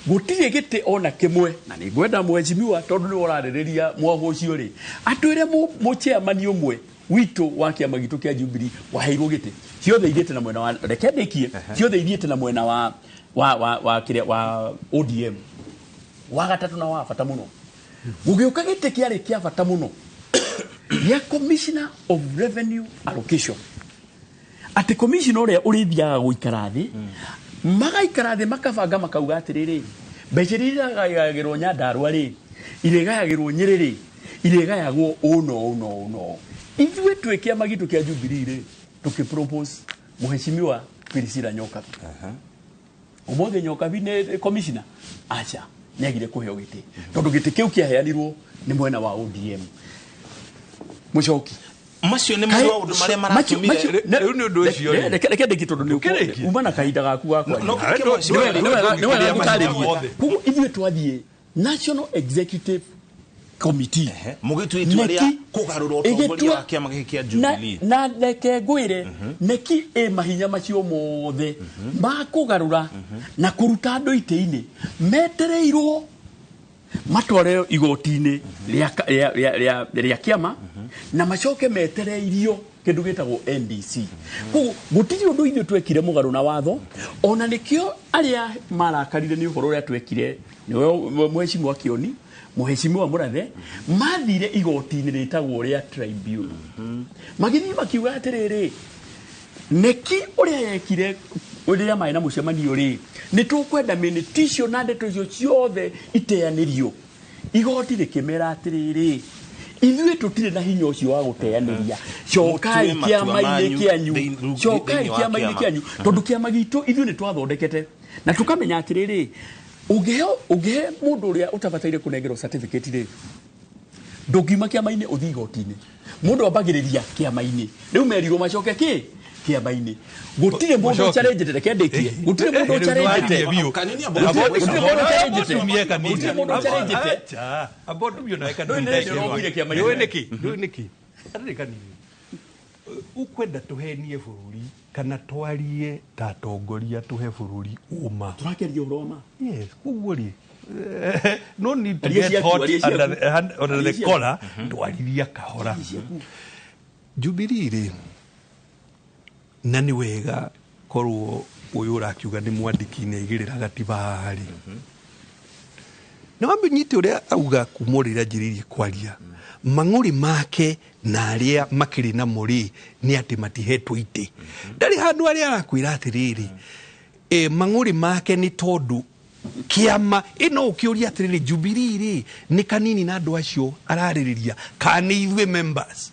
Gũtirĩ gĩtĩ ona kĩmwe, na nĩ ngwenda mheshimiwa tondũ nĩwe ũrarĩrĩria mwahũ ũcio rĩ, atwĩre mũchairman ũmwe witũ wa kĩama gitũ kĩa Jubilee waheirwo gĩtĩ. Ciothe ithiĩte na mwena wa, reke ndĩkie, ciothe ithiĩte na mwena wa wa wa wa kĩrĩa wa ODM. Wa gatatũ na wa bata mũno, gũgĩũka gĩtĩ kĩarĩ kĩa bata mũno gĩa Commissioner of Revenue Allocation. Atĩ commissioner ũrĩa ũrĩthiaga gũikara thĩ, magaikara thĩ makabanga makauga atĩrĩrĩ, mbeca iria irĩgayagĩrwo Nyandarua rĩ, irĩgayagĩrwo Nyĩrĩ rĩ, irĩgayagwo ũũ na ũũ na ũũ na ũũ. Ithuĩ twĩ kĩama gitũ kĩa Jubilee rĩ, tũkĩ propose mũhecimiwa Priscilla Nyokabi. Ũmũthĩ Nyokabi nĩ commissioner? Aca, nĩagire kũheo gĩtĩ tondũ gĩtĩ kĩu kĩaheanirwo nĩ mwena wa ODM. Mũcoki, macio nĩ maũndũ marĩa maratũmire. Rĩu nĩ ũndũ ũcio rĩ. Reke ndĩkie tondũ nĩ Ndũkĩrĩkie. uma na kahinda gaku ga kwaria. No, Nĩ wega gũtarĩria. Mothe. Koguo ithuĩ twathiĩ National Executive Committee, mũgĩtua itua rĩa Neki kũgarũra ũtongoria ĩgĩtua wa kĩama gĩkĩ kĩa na, Jubilee. na reke ngwĩre, neki ĩ mahinya macio mothe ma kũgarũra na kũruta andũ itĩ-inĩ, metereirwo matware igoti-inĩ rĩa kĩama, na macoke metereirio kĩndũ gĩtagwo NDC. Koguo gũtirĩ ũndũ ithuĩ twekire mũgarũ na watho, ona nĩkĩo arĩa marakarire nĩ ũhoro ũrĩa twekire, nĩwe mũhecimiwa Kĩoni, mũhecimiwa Mũrathe, mathire igoti-inĩ rĩtagwo rĩa tribunal, magĩthiĩ makiuga atĩrĩrĩ, neki ũrĩa yekire rĩrĩa marĩ na mũcemanio rĩ, nĩ tũkwenda minute icio na ndeto icio ciothe iteanĩrio. Igoti rĩkĩmera atĩrĩrĩ, ithuĩ tũtirĩ na hinya ũcio wa gũteanĩria, cokai Mũtue matua kĩama-inĩ manyu kĩanyu, cokai thĩinĩ wa kĩama-inĩ kĩama. kĩanyu, tondũ kĩama gitũ ithuĩ nĩ twathondekete na tũkamenya atĩrĩrĩ, ũngĩhe mũndũ ũrĩa ũtabataire kũnengerwo certificate rĩ, ndũngiuma kĩama-inĩ ũthiĩ igoti-inĩ. Mũndũ ambagĩrĩria kĩama-inĩ, rĩu merirwo macoke kĩ kĩama-inĩ. Gũtirĩ mũndũ Mũcoke. ũcharengete, reke ndĩkie, gũtirĩ mũndũ Rĩu ũcharengete. nĩwaririe biũ. Kanini Gũtirĩ mũndũ ũcharengete. Tumie kanini. Gũtirĩ mũndũ ũcharengete. Acha, amba ũtumie nawe kanini. Ndũĩ nĩ ndĩrokire kĩama-inĩ. Ndũĩ nĩkĩ? Ndũĩ nĩkĩ? Atirĩ kanini. Ũkwenda tũhenie bũrũri kana twarie ta atongoria tũhe bũrũri ũma? Tũrakĩaria ũhoro wa ma. Yes, koguo rĩ, no need to Aria get ciaku, hot aria ciaku. under Aria the ciaku. collar, twariria kahora. Jubilee rĩ, na nĩ wega korwo ũyũ ũrakiuga nĩ mwandĩki nĩ aigĩrĩra gatiba haha rĩ, nĩ wambinyite ũrĩa auga kuma rĩrĩa anjĩrĩirie kwaria, mang'ũrĩ make na arĩa makĩrĩ namo rĩ, nĩ atĩ matihetwo itĩ. Ndarĩ handũ arĩa arakwĩra atĩrĩrĩ, mang'ũrĩ make nĩ tondũ kĩama ĩno. Ũkĩũria atĩrĩrĩ, Jubilee rĩ, nĩ kanini na andũ acio ararĩrĩria kana nĩ ithuĩ members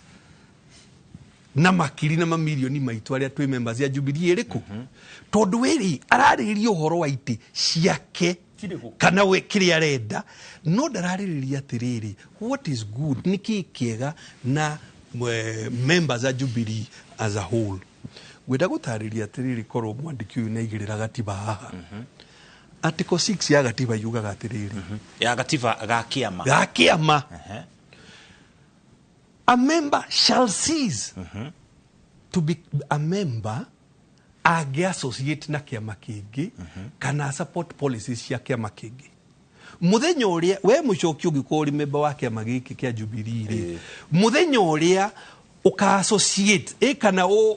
na makiri na mamirioni maitũ arĩa twĩ members ya Jubilee ĩrĩkũ? Tondũ wĩrĩ ararĩrĩria ũhoro wa itĩ ciake Cirĩkũ? kana we kĩrĩa arenda, no ndararĩrĩria atĩrĩrĩ, what is good, nĩ kĩĩ kĩega na members a Jubilee as a whole. Ngwenda gũtarĩria atĩrĩrĩ, korwo mwandĩki ũyũ nĩ aigĩrĩra gatiba haha, Article 6 ya gatiba yugaga atĩrĩrĩ, Ya gatiba ga kĩama. Ga kĩama, a member shall cease to be a member angĩ associate na kĩama kĩngĩ kana support policies cia kĩama kĩngĩ. Mũthenya ũrĩa we mũcoki ũngĩkorwo ũrĩ member wa kĩama gĩkĩ kĩa Jubilee rĩ, mũthenya ũrĩa Ũka associate kana ũ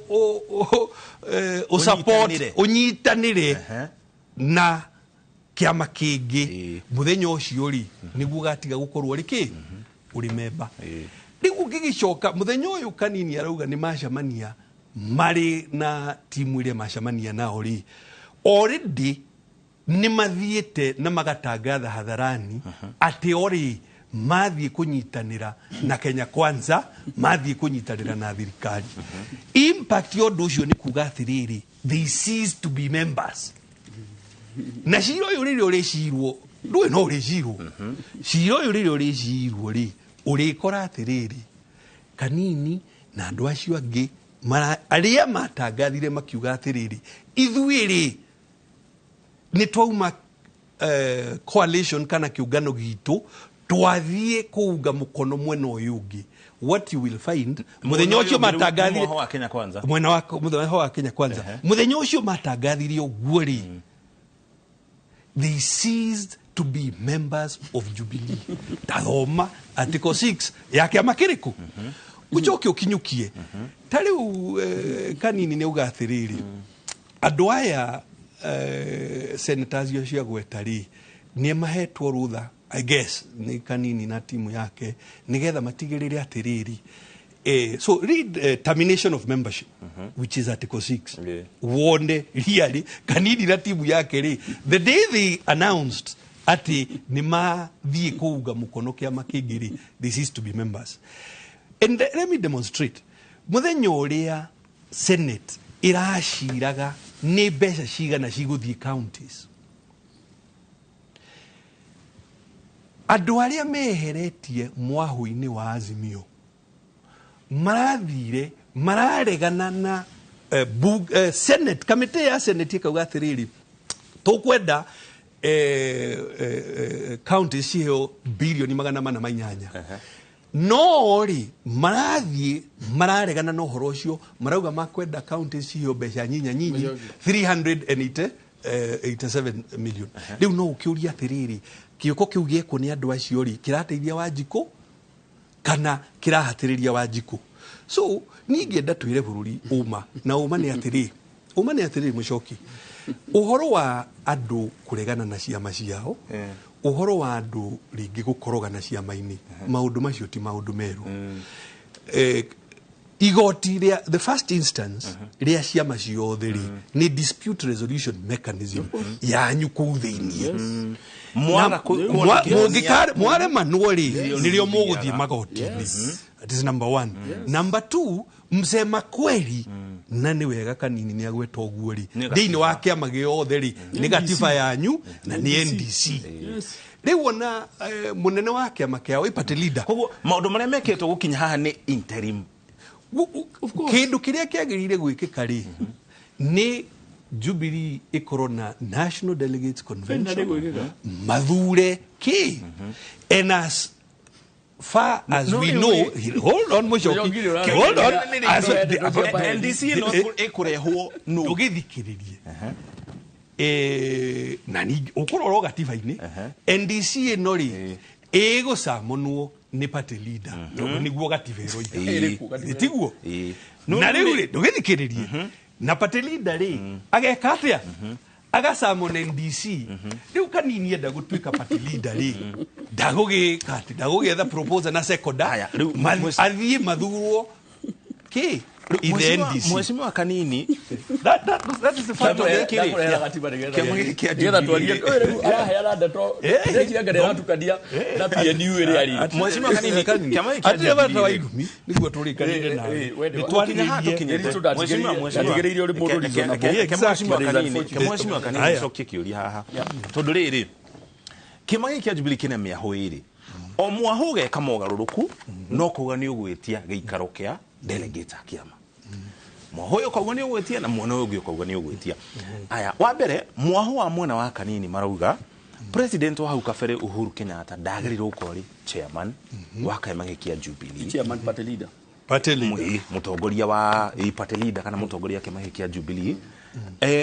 support, Ũnyitanĩre. ũnyitanĩre na kĩama kĩngĩ, mũthenya ũcio rĩ nĩguo ũgatiga gũkorwo rĩ kĩ ũrĩ memba. Rĩu ũngĩgĩcoka mũthenya ũyũ Kanini arauga nĩ macemania marĩ na timu ĩrĩa macemania nao rĩ, already nĩ mathiĩte na magatangatha hadharani atĩ orĩ mathiĩ kũnyitanĩra na Kenya Kwanza, mathiĩ kũnyitanĩra na thirikari. Impact ya ũndũ ũcio nĩ kuga atĩrĩrĩ, they cease to be members. Na cira ũyũ rĩrĩa ũrĩcirwo, ndũĩ no ũrĩcirwo, cira ũyũ rĩrĩa ũrĩcirwo rĩ, ũrĩkora atĩrĩrĩ, Kanini na andũ acio angĩ arĩa matangathire makiuga atĩrĩrĩ, ithuĩ rĩ nĩ twauma coalition kana kĩũngano gitũ, twathiĩ kũunga mũkono mwena ũyũ ũngĩ. What you will find mũthenya ũcio matangathire Mwena wa Kenya Kwanza. Mwena wa mũthenya wa Kenya Kwanza, mũthenya ũcio matangathire ũguo rĩ, they ceased to be members of Jubilee. Tathoma article 6 ya kĩama kĩrĩkũ, ũcoke ũkinyũkie. Ta rĩu Kanini nĩ auga atĩrĩrĩ, andũ aya senators icio cia gweta rĩ, nĩ mahetwo rũtha, I guess nĩ Kanini na timu yake, nĩgetha matigĩrĩre atĩrĩrĩ, so read termination of membership, which is article 6. Wone really Kanini na timu yake rĩ, the day they announced atĩ nĩ mathiĩ kũunga mũkono kĩama kĩngĩ rĩ, they cease to be members. And let me demonstrate. Mũthenya ũrĩa senate ĩraciraga nĩ mbeca cigana cigũthiĩ counties, andũ arĩa meheretie mwahũ-inĩ wa Azimio marathire mararegana na senate, kamĩtĩ ya senate ĩkauga atĩrĩrĩ, tũkwenda county ciheo 408 bilioni. No rĩ, marathiĩ mararegana na ũhoro ũcio, marauga makwenda county ciheo mbeca nyinya nyinyi, 387 million. Rĩu no ũkĩũria atĩrĩrĩ, kĩũko kĩu gĩekwo nĩ andũ acio rĩ, kĩrateithia Wanjikũ kana kĩrahatĩrĩria Wanjikũ? So ningĩenda twĩre bũrũri ũma, na ũma nĩ atĩrĩ, ũma nĩ atĩrĩrĩ, mũcoki, ũhoro wa andũ kũregana na ciama ciao, ũhoro wa andũ rĩngĩ gũkorogana ciama-inĩ, maũndũ macio ti maũndũ merũ. Igoti rĩa the first instance rĩa ciama ciothe rĩ, nĩ dispute resolution mechanism yanyu kũu thĩiniĩ. Mwaga kuona kĩhonia. Mwaremanwo rĩ, nĩrĩo mũgũthiĩ magoti-inĩ. That is number one. Number two, msema kweli, na nĩ wega Kanini nĩ agweta ũguo rĩ, Nĩ thĩinĩ wa kĩama gĩothe rĩ, nĩ gatiba yanyu na nĩ NDC. Rĩu ona mũnene wa kĩama kĩao, party leader. Koguo maũndũ marĩa mekĩtwo gũkinya haha nĩ interim. Kĩndũ kĩrĩa kĩagĩrĩire gwĩkĩka rĩ, nĩ Jubilee ĩkorwo na National Delegates Convention, mathure kĩ, and as far as No, we no, know, wait. hold on, Mũcoki, Mũcoki, hold on. NDC ĩno ĩkũrehwo nũ? Ndũgĩthikĩrĩrie. Na ningĩ ũkũrora gatiba-inĩ, NDC ĩno rĩ, ĩgũcamonwo nĩ party leader, tondũ nĩguo gatiba ĩroiga. Ĩrĩkũ? Tiguo? No, Na no, rĩu rĩ, ndũgĩthikĩrĩrie, na party leader rĩ, ageka atĩa? Agacamona NDC. Rĩu Kanini enda gũtuĩka party leader rĩ, ndagũgĩka atĩ ndagũgĩetha proposal na seconder, Aya, rĩu athiĩ mathurwo kĩ in the NDC. Mheshimiwa Kanini, That is the fact of the Kĩrĩ. Ndakũrehera gatiba nĩgetha Kĩama gĩkĩ kĩa nĩgetha Jubilee. twarie. Ũyũ rĩu araheana ndeto, ndĩreciria anga ndĩratukania na PNU ĩrĩa rĩ. Mheshimiwa Kanini, kĩama gĩkĩ kĩa Atirĩ bata wa Jubilee. irumi nĩguo tũrĩkanire nawe. Eh, eh, we Nĩ Gũkinya haha twarĩrĩrie. tũkinyĩte. Nditigĩrĩire Mheshimiwa, mheshimiwa. ndatigĩrĩire ũrĩ mũndũ reasonable. Reke mheshimiwa That is Kanini, unfortunate. reke mheshimiwa Kanini Aya. cokie kĩũria haha, tondũ rĩrĩ, kĩama gĩkĩ kĩa Jubilee kĩna mĩahũ ĩrĩ, o mwahũ ũgeka mogarũrũku, no kuga nĩ ũgwĩtia gĩikaro kĩa delegate a kĩama. Mwahũ ũyũ ũkauga nĩ ũgwĩtia, na mwena ũyũ ũngĩ ũkauga nĩ ũgwĩtia. Aya, wa mbere, mwahũ wa mwena wa Kanini marauga president wa hau kabere Uhuru Kenyatta ndagĩrĩirwo gũkorwo arĩ chairman wa kĩama gĩkĩ kĩa Jubilee. Chairman, party leader. Party leader. Mũtongoria wa party leader kana mũtongoria wa kĩama gĩkĩ kĩa Jubilee,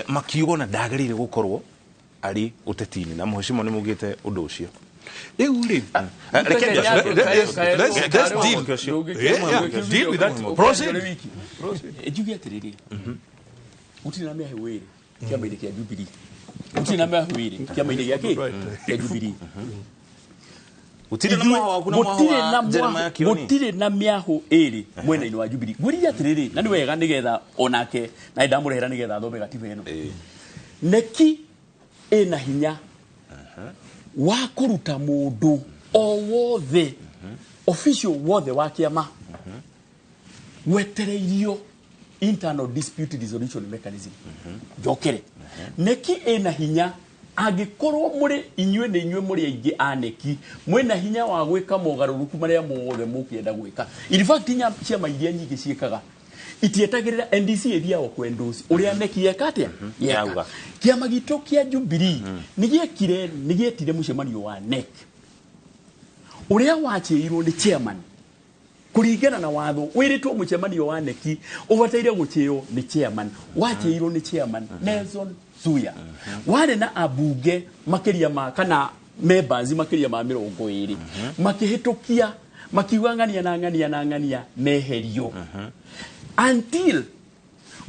makiuga ona ndagĩrĩire gũkorwo arĩ ũteti-inĩ, na mheshimiwa nĩ mugĩte ũndũ ũcio. Rĩu rĩ, let's deal. Yeah, deal with that. Proceed. Njuge atĩrĩrĩ, gũtirĩ na mĩahũ ĩrĩ kĩama-inĩ kĩa Jubilee, gũtirĩ na mĩahũ ĩrĩ kĩama-inĩ gĩa kĩ kĩa Jubilee. Gũtirĩ na mwaho waku na mwaho Gũtirĩ na wa Jeremiah Kioni. Gũtirĩ na mĩahũ ĩrĩ mwena-inĩ wa Jubilee. Ngwĩrire atĩrĩrĩ, na nĩ wega nĩgetha onake na ndamũrehera nĩgetha athome gatiba ĩno. Neki ĩna hinya wa kũruta mũndũ o wothe, official wothe wa kĩama, wetereirio internal dispute resolution mechanism. Njokere, neki ĩna hinya angĩkorwo mũrĩ inyuĩ nĩ inyuĩ mũrĩ aingĩ a neki, mwĩna hinya wa gwĩka mogarũrũku marĩa mothe mũkĩenda gwĩka. In fact, inya ciama iria nyingĩ ciĩkaga itietagĩrĩra NDC, ĩthiaga kwendũci ũrĩa neki yeka atĩa yeka. Yauga. Kĩama gitũ kĩa Jubilee nĩ gĩekire, nĩ gĩetire mũcemanio wa NEC ũrĩa wachĩirwo nĩ chairman kũringana na watho wĩrĩtwo. Mũcemanio wa neki ũbataire gũchĩo nĩ chairman, wachĩirwo nĩ chairman Nelson Suya, warĩ na ambunge makĩria ma kana members makĩria ma 20, makĩhĩtũkia makiuga ng'ania na ng'ania na ng'ania meherio until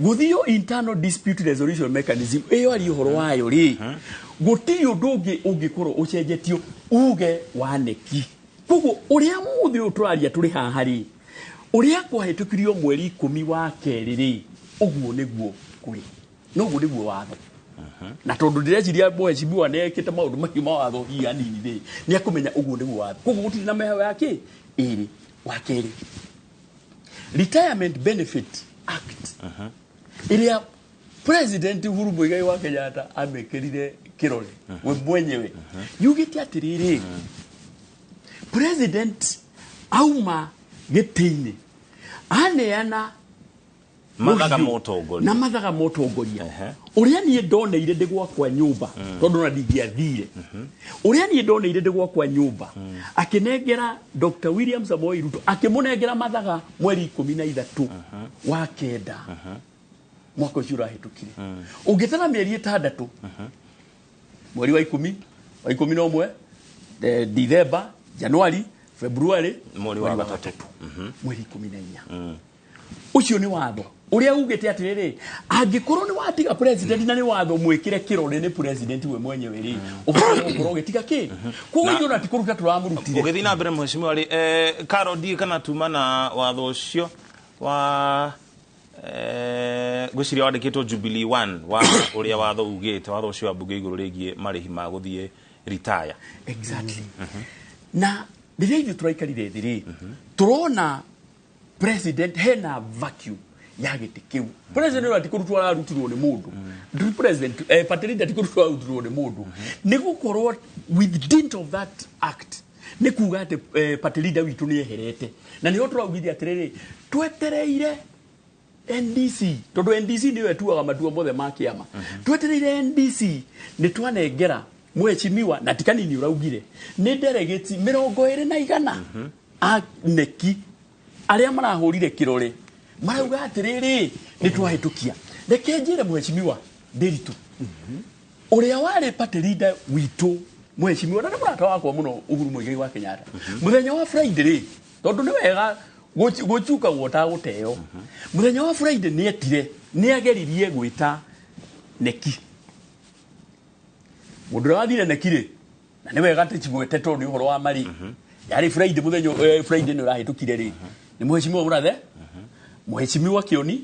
gũthio internal dispute resolution mechanism ĩyo ari ũhoro wayo rĩ. Gũtirĩ ũndũ ũngĩ ũngĩkorwo ũcenjetio uge wa neki. Koguo ũrĩa mũthĩ ũyũ tũraria tũrĩ haha rĩ, ũrĩa kwahĩtũkirio mweri 10 wa kerĩ rĩ, ũguo nĩguo kũrĩ, noguo nĩguo watho. Na tondũ ndĩreciria mheshimiwa nĩ ekĩte maũndũ macio ma watho hihi hanini rĩ, nĩ akũmenya ũguo nĩguo watho. Koguo gũtirĩ na mĩheo ya kĩ ĩrĩ. Wa kerĩ, Retirement Benefit Act ĩrĩa President Uhuru Muigai wa Kenyatta amĩkĩrire kĩrore we mwenyewe yugĩte atĩrĩrĩ, president auma gĩtĩ-inĩ aneana Mathaga rũhiũ ma ũtongoria. Na mathaga ma ũtongoria. Ũrĩa niĩ ndoneire ndĩ gwakwa nyũmba, tondũ ona ndingĩathire, ũrĩa niĩ ndoneire ndĩ gwakwa nyũmba akĩnengera Dr. William Samoei Ruto, akĩmũnengera mathaga mweri 13 wa kenda mwaka ũcio ũrahĩtũkire. Ũngĩtara mĩeri 6, mweri wa 10, wa 11, Dithemba, Januari, Februari, Mweri wa gatatũ. Mweri 14. Ũcio nĩ watho ũrĩa ugĩte atĩrĩrĩ, angĩkorwo nĩ watiga president na nĩ watho mwĩkĩre kĩrore nĩ president we mwenyewe rĩ, ũbataire gũkorwo ũgĩtiga kĩ. Koguo ithuĩ ona ti kũruta tũramũrutire. Ũgĩthiĩ na mbere, mheshimiwa rĩ, Karo, ndiĩ kana tuma na watho ũcio wa ngwĩciria wandĩkĩtwo Jubilee 1 wa ũrĩa watho ugĩte, watho ũcio wa mbunge igũrũ rĩgiĩ marĩhi ma gũthiĩ ritaya. Exactly. Na rĩrĩa ithuĩ tũraikarire thĩ rĩ, tũrona president hena vacuum ya gĩtĩ kĩu. President ũyũ atikũrutwo ararutirwo nĩ mũndũ. President, party leader atikũrutwo ararutirwo nĩ mũndũ, nĩ gũkorwo with dint of that act nĩ kuga atĩ party leader witũ nĩ eherete. Na nĩho tũraugithia atĩrĩrĩ, twetereire NDC, tondũ NDC nĩyo ĩtuaga matua mothe ma kĩama. Twetereire NDC, nĩ twanengera mheshimiwa na ti kanini ũraugire nĩ delegates 120 a neki arĩa marahũrire kĩrore marauga atĩrĩrĩ, nĩ twahĩtũkia. Reke njĩre mheshimiwa Ndiritu, ũrĩa warĩ party leader witũ, mheshimiwa na nĩ mũrata wakwa mũno Uhuru Muigai wa Kenyatta, mũthenya wa Friday rĩ, tondũ nĩ wega gũchukagwo tagũteo, mũthenya wa Friday nĩ etire, nĩ ageririe gwĩta neki. Mũndũ ũrĩa wathire neki rĩ, na nĩ wega tũcigwete tondũ nĩ ũhoro wa marĩ, yarĩ Friday mũthenya, Friday nĩ ũrahĩtũkire rĩ, nĩ mheshimiwa Mũrathe, mheshimiwa Kĩoni,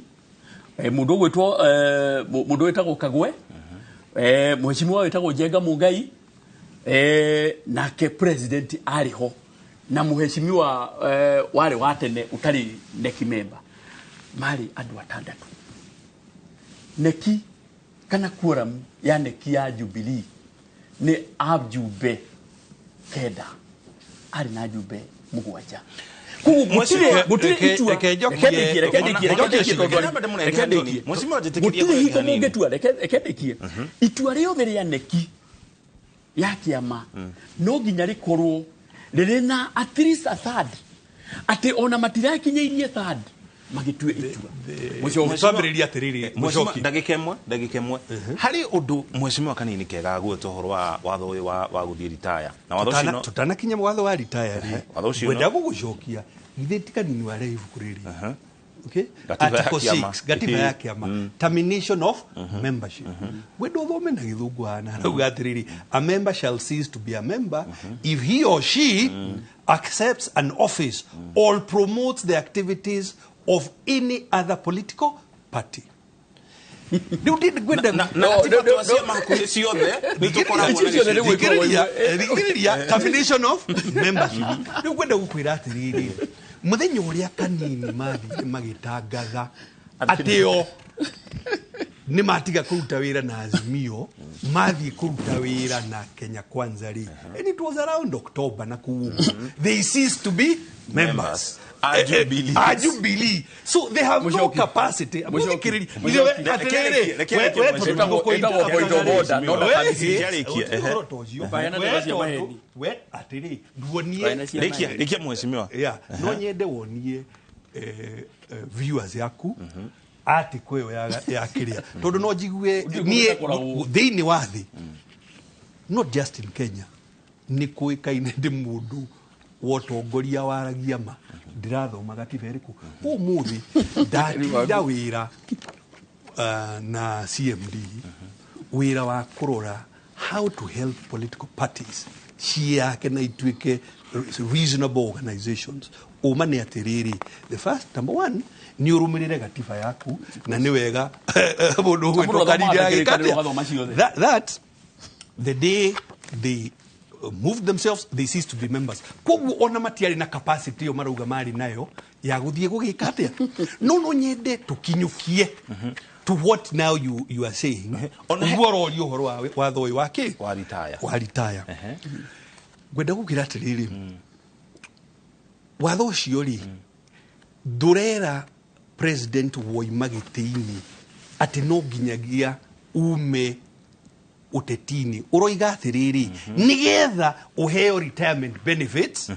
mũndũ ũgwĩtwo mũndũ wĩtagwo Kagwe, mheshimiwa wĩtagwo Njenga Mungai, nake president arĩ ho na mheshimiwa warĩ wa tene ũtarĩ neki member, marĩ andũ atandatũ. Neki kana quorum ya neki ya Jubilee nĩ ajumbe 9, arĩ na ajumbe 7. Koguo gũtirĩ itua. Reke Reke ndĩkie, reke ndĩkie, reke ndĩkie, tondũ reke ndĩkie. Mheshimiwa, njĩtĩkĩrie Gũtirĩ kũrĩa hingo hanini. mũngĩtua. Reke ndĩkie. Itua rĩothe rĩa neki ya kĩama no nginya rĩkorwo rĩrĩ na at least a third, atĩ ona matirakinyĩirie third. Magĩtue itua. Mũcoki. Twambĩrĩria atĩrĩrĩ, Mheshimiwa, Mũcoki. Ndagĩka ĩmwe harĩ ũndũ mheshimiwa kanini kega gwĩta ũhoro wa watho ũyũ wa gũthiĩ ritaya na watho ũcio Tutanakinya watho wa ritaya rĩ, Watho ũcio ngwenda gũgũcokia githĩ ti kanini warehe ibuku rĩrĩ. Okay? Gatiba ya Article kĩama. 6, gatiba ya kĩama, termination of membership. Ngwenda ũthome na gĩthũngũ hana harauga atĩrĩrĩ, "A member shall cease to be a member if he or she accepts an office or promotes the activities of any other political party." Rĩu ngwenda na No, gatiba no, no, twa ciama hakuhĩ ciothe nĩ tũkoragwo na Icio ciothe nĩ gĩcunjĩ. gwĩkwo. Thikĩrĩria, termination of membership. Rĩu ngwenda gũkwĩra atĩrĩrĩ, mũthenya ũrĩa kanini mathire magĩtangatha atĩ o nĩ matiga kũruta wĩra na Azimio, mathiĩ kũruta wĩra na Kenya Kwanza rĩ, and it was around October na kũu ũguo, they ceased to be members. A Jubilee. A Jubilee. So they have no Mũcoki. capacity. Mũcoki. Mũthikĩrĩria. Mũcoki. Atĩrĩrĩ, Reke arĩkie, we mheshimiwa. tondũ Ĩtagwo point of order, not a committee. Reke arĩkie, ehe. Ũhoro ta ũcio. Ndũkaheane We ndeto cia tondũ- maheni. we atĩrĩ, nduonie Ndũkaheane cia Rĩkia, maheni. rĩkia mheshimiwa. Yeah, no nyende wonie viewers yaku article ĩyo ya kĩrĩa, tondũ no njigue Ndiũĩ niĩ gũkoragwo. Thĩinĩ wa thĩ, not just in Kenya, nĩ kũĩkaine ndĩ mũndũ wa ũtongoria waragia ma. Ndĩrathoma gatiba ĩrĩkũ ũmũthĩ? Ndatinda wĩra na CMD, wĩra wa kũrora how to help political parties ciake na ituĩke reasonable organizations. Ũma nĩ atĩrĩrĩ, the first, number one, nĩ ũrũmĩrĩre gatiba yaku, na nĩ wega mũndũ ũgwĩtwo Mũndũ Kanini athomaga agĩka kĩrĩkanĩro atĩa? ũgathoma ciothe. That the day they moved themselves, they ceased to be members. Koguo ona matiarĩ na capacity ĩyo marauga marĩ nayo ya gũthiĩ gũgĩka atĩa. No nyende tũkinyũkie to what now you are saying. Ona Ũguo ũroria ũhoro wa watho ũyũ wa kĩ? Wa retire. Wa retire. Ngwenda gũkĩra atĩrĩrĩ, watho ũcio rĩ, ndũrera president woima gĩtĩ-inĩ atĩ no nginyagia ume ũteti-inĩ. Ũroiga atĩrĩrĩ, nĩgetha ũheo retirement benefits,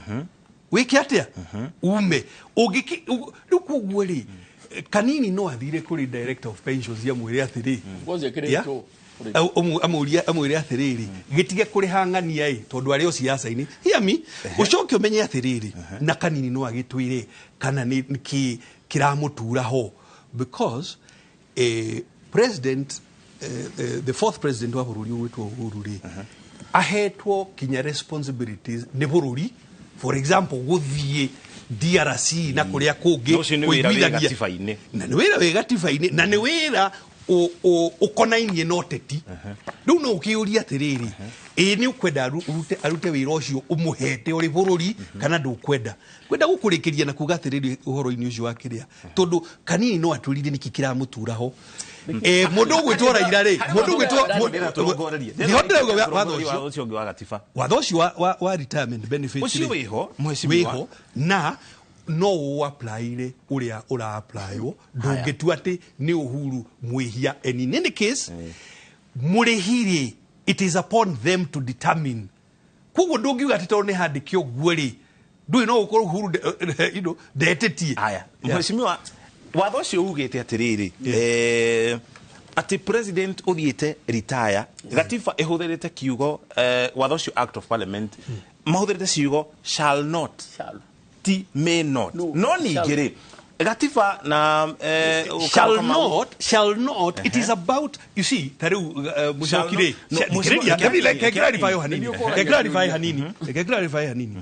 wĩke atĩa? Ume. Rĩu koguo rĩ, kanini no athire kũrĩ director of pensions amwĩre atĩrĩ, Ngozi ĩkĩrĩtwo. Yeah? Amwĩre atĩrĩrĩ, gĩtige kũrĩha ng'ania ĩ, tondũ arĩ o ciaca-inĩ. Hear me, ũcoke ũmenye atĩrĩrĩ, na kanini no agĩtwĩre kana nĩ kĩ kĩramũtura ho, because president, the fourth president wa bũrũri ũgwĩtwo Uhuru rĩ, ahetwo kinya responsibilities nĩ bũrũri, for example gũthiĩ DRC na kũrĩa kũngĩ Na ũcio nĩ wĩra wĩ kũiguithania. gatiba-inĩ. Na nĩ wĩra wĩ gatiba-inĩ, na nĩ wĩra ũkonainie na ũteti. Rĩu no ũkĩũrie atĩrĩrĩ, ĩ nĩ ũkwenda arute wĩra ũcio ũmũhete ũrĩ bũrũri kana ndũkwenda? Kwenda gũkũrĩkĩria na kuga atĩrĩrĩ, ũhoro-inĩ ũcio wa kĩrĩa, tondũ kanini no atwĩrire nĩkĩ kĩramũtura ho. Mũndũ ũgwĩtwo Raila rĩ, mũndũ ũgwĩtwo Ndĩrenda tũrongorerie. Nĩho ndĩrauga watho ũcio. Watho ũcio ũngĩ wa gatiba. Watho ũcio wa retirement benefits Ũcio rĩ, wĩho, mheshimiwa. wĩho, na no ũapplyire ũrĩa ũra-applywo. Ndũngĩtua atĩ nĩ Uhuru mwĩhia, and in any case mũrĩhi rĩ, it is upon them to determine. Koguo ndũngiuga atĩ tondũ nĩ handĩke ũguo rĩ, ndũĩ no gũkorwo Uhuru ndetĩtie. Haya. Yeah. Mheshimiwa, watho ũcio ugĩte atĩrĩrĩ, atĩ president ũthiĩte retire, gatiba ĩhũthĩrĩte kiugo, watho ũcio, act of parliament, mahũthĩrĩte ciugo "shall not". Shall. Ti "may not". No, no ningĩ rĩ, gatiba na Shall not, shall not. It is about, you see, ta rĩu mũcoki rĩ, No, mheshimiwa, thikĩrĩria, reke reke reke clarify o hanini. Nĩ ũkũragia Reke clarify hanini, reke clarify hanini.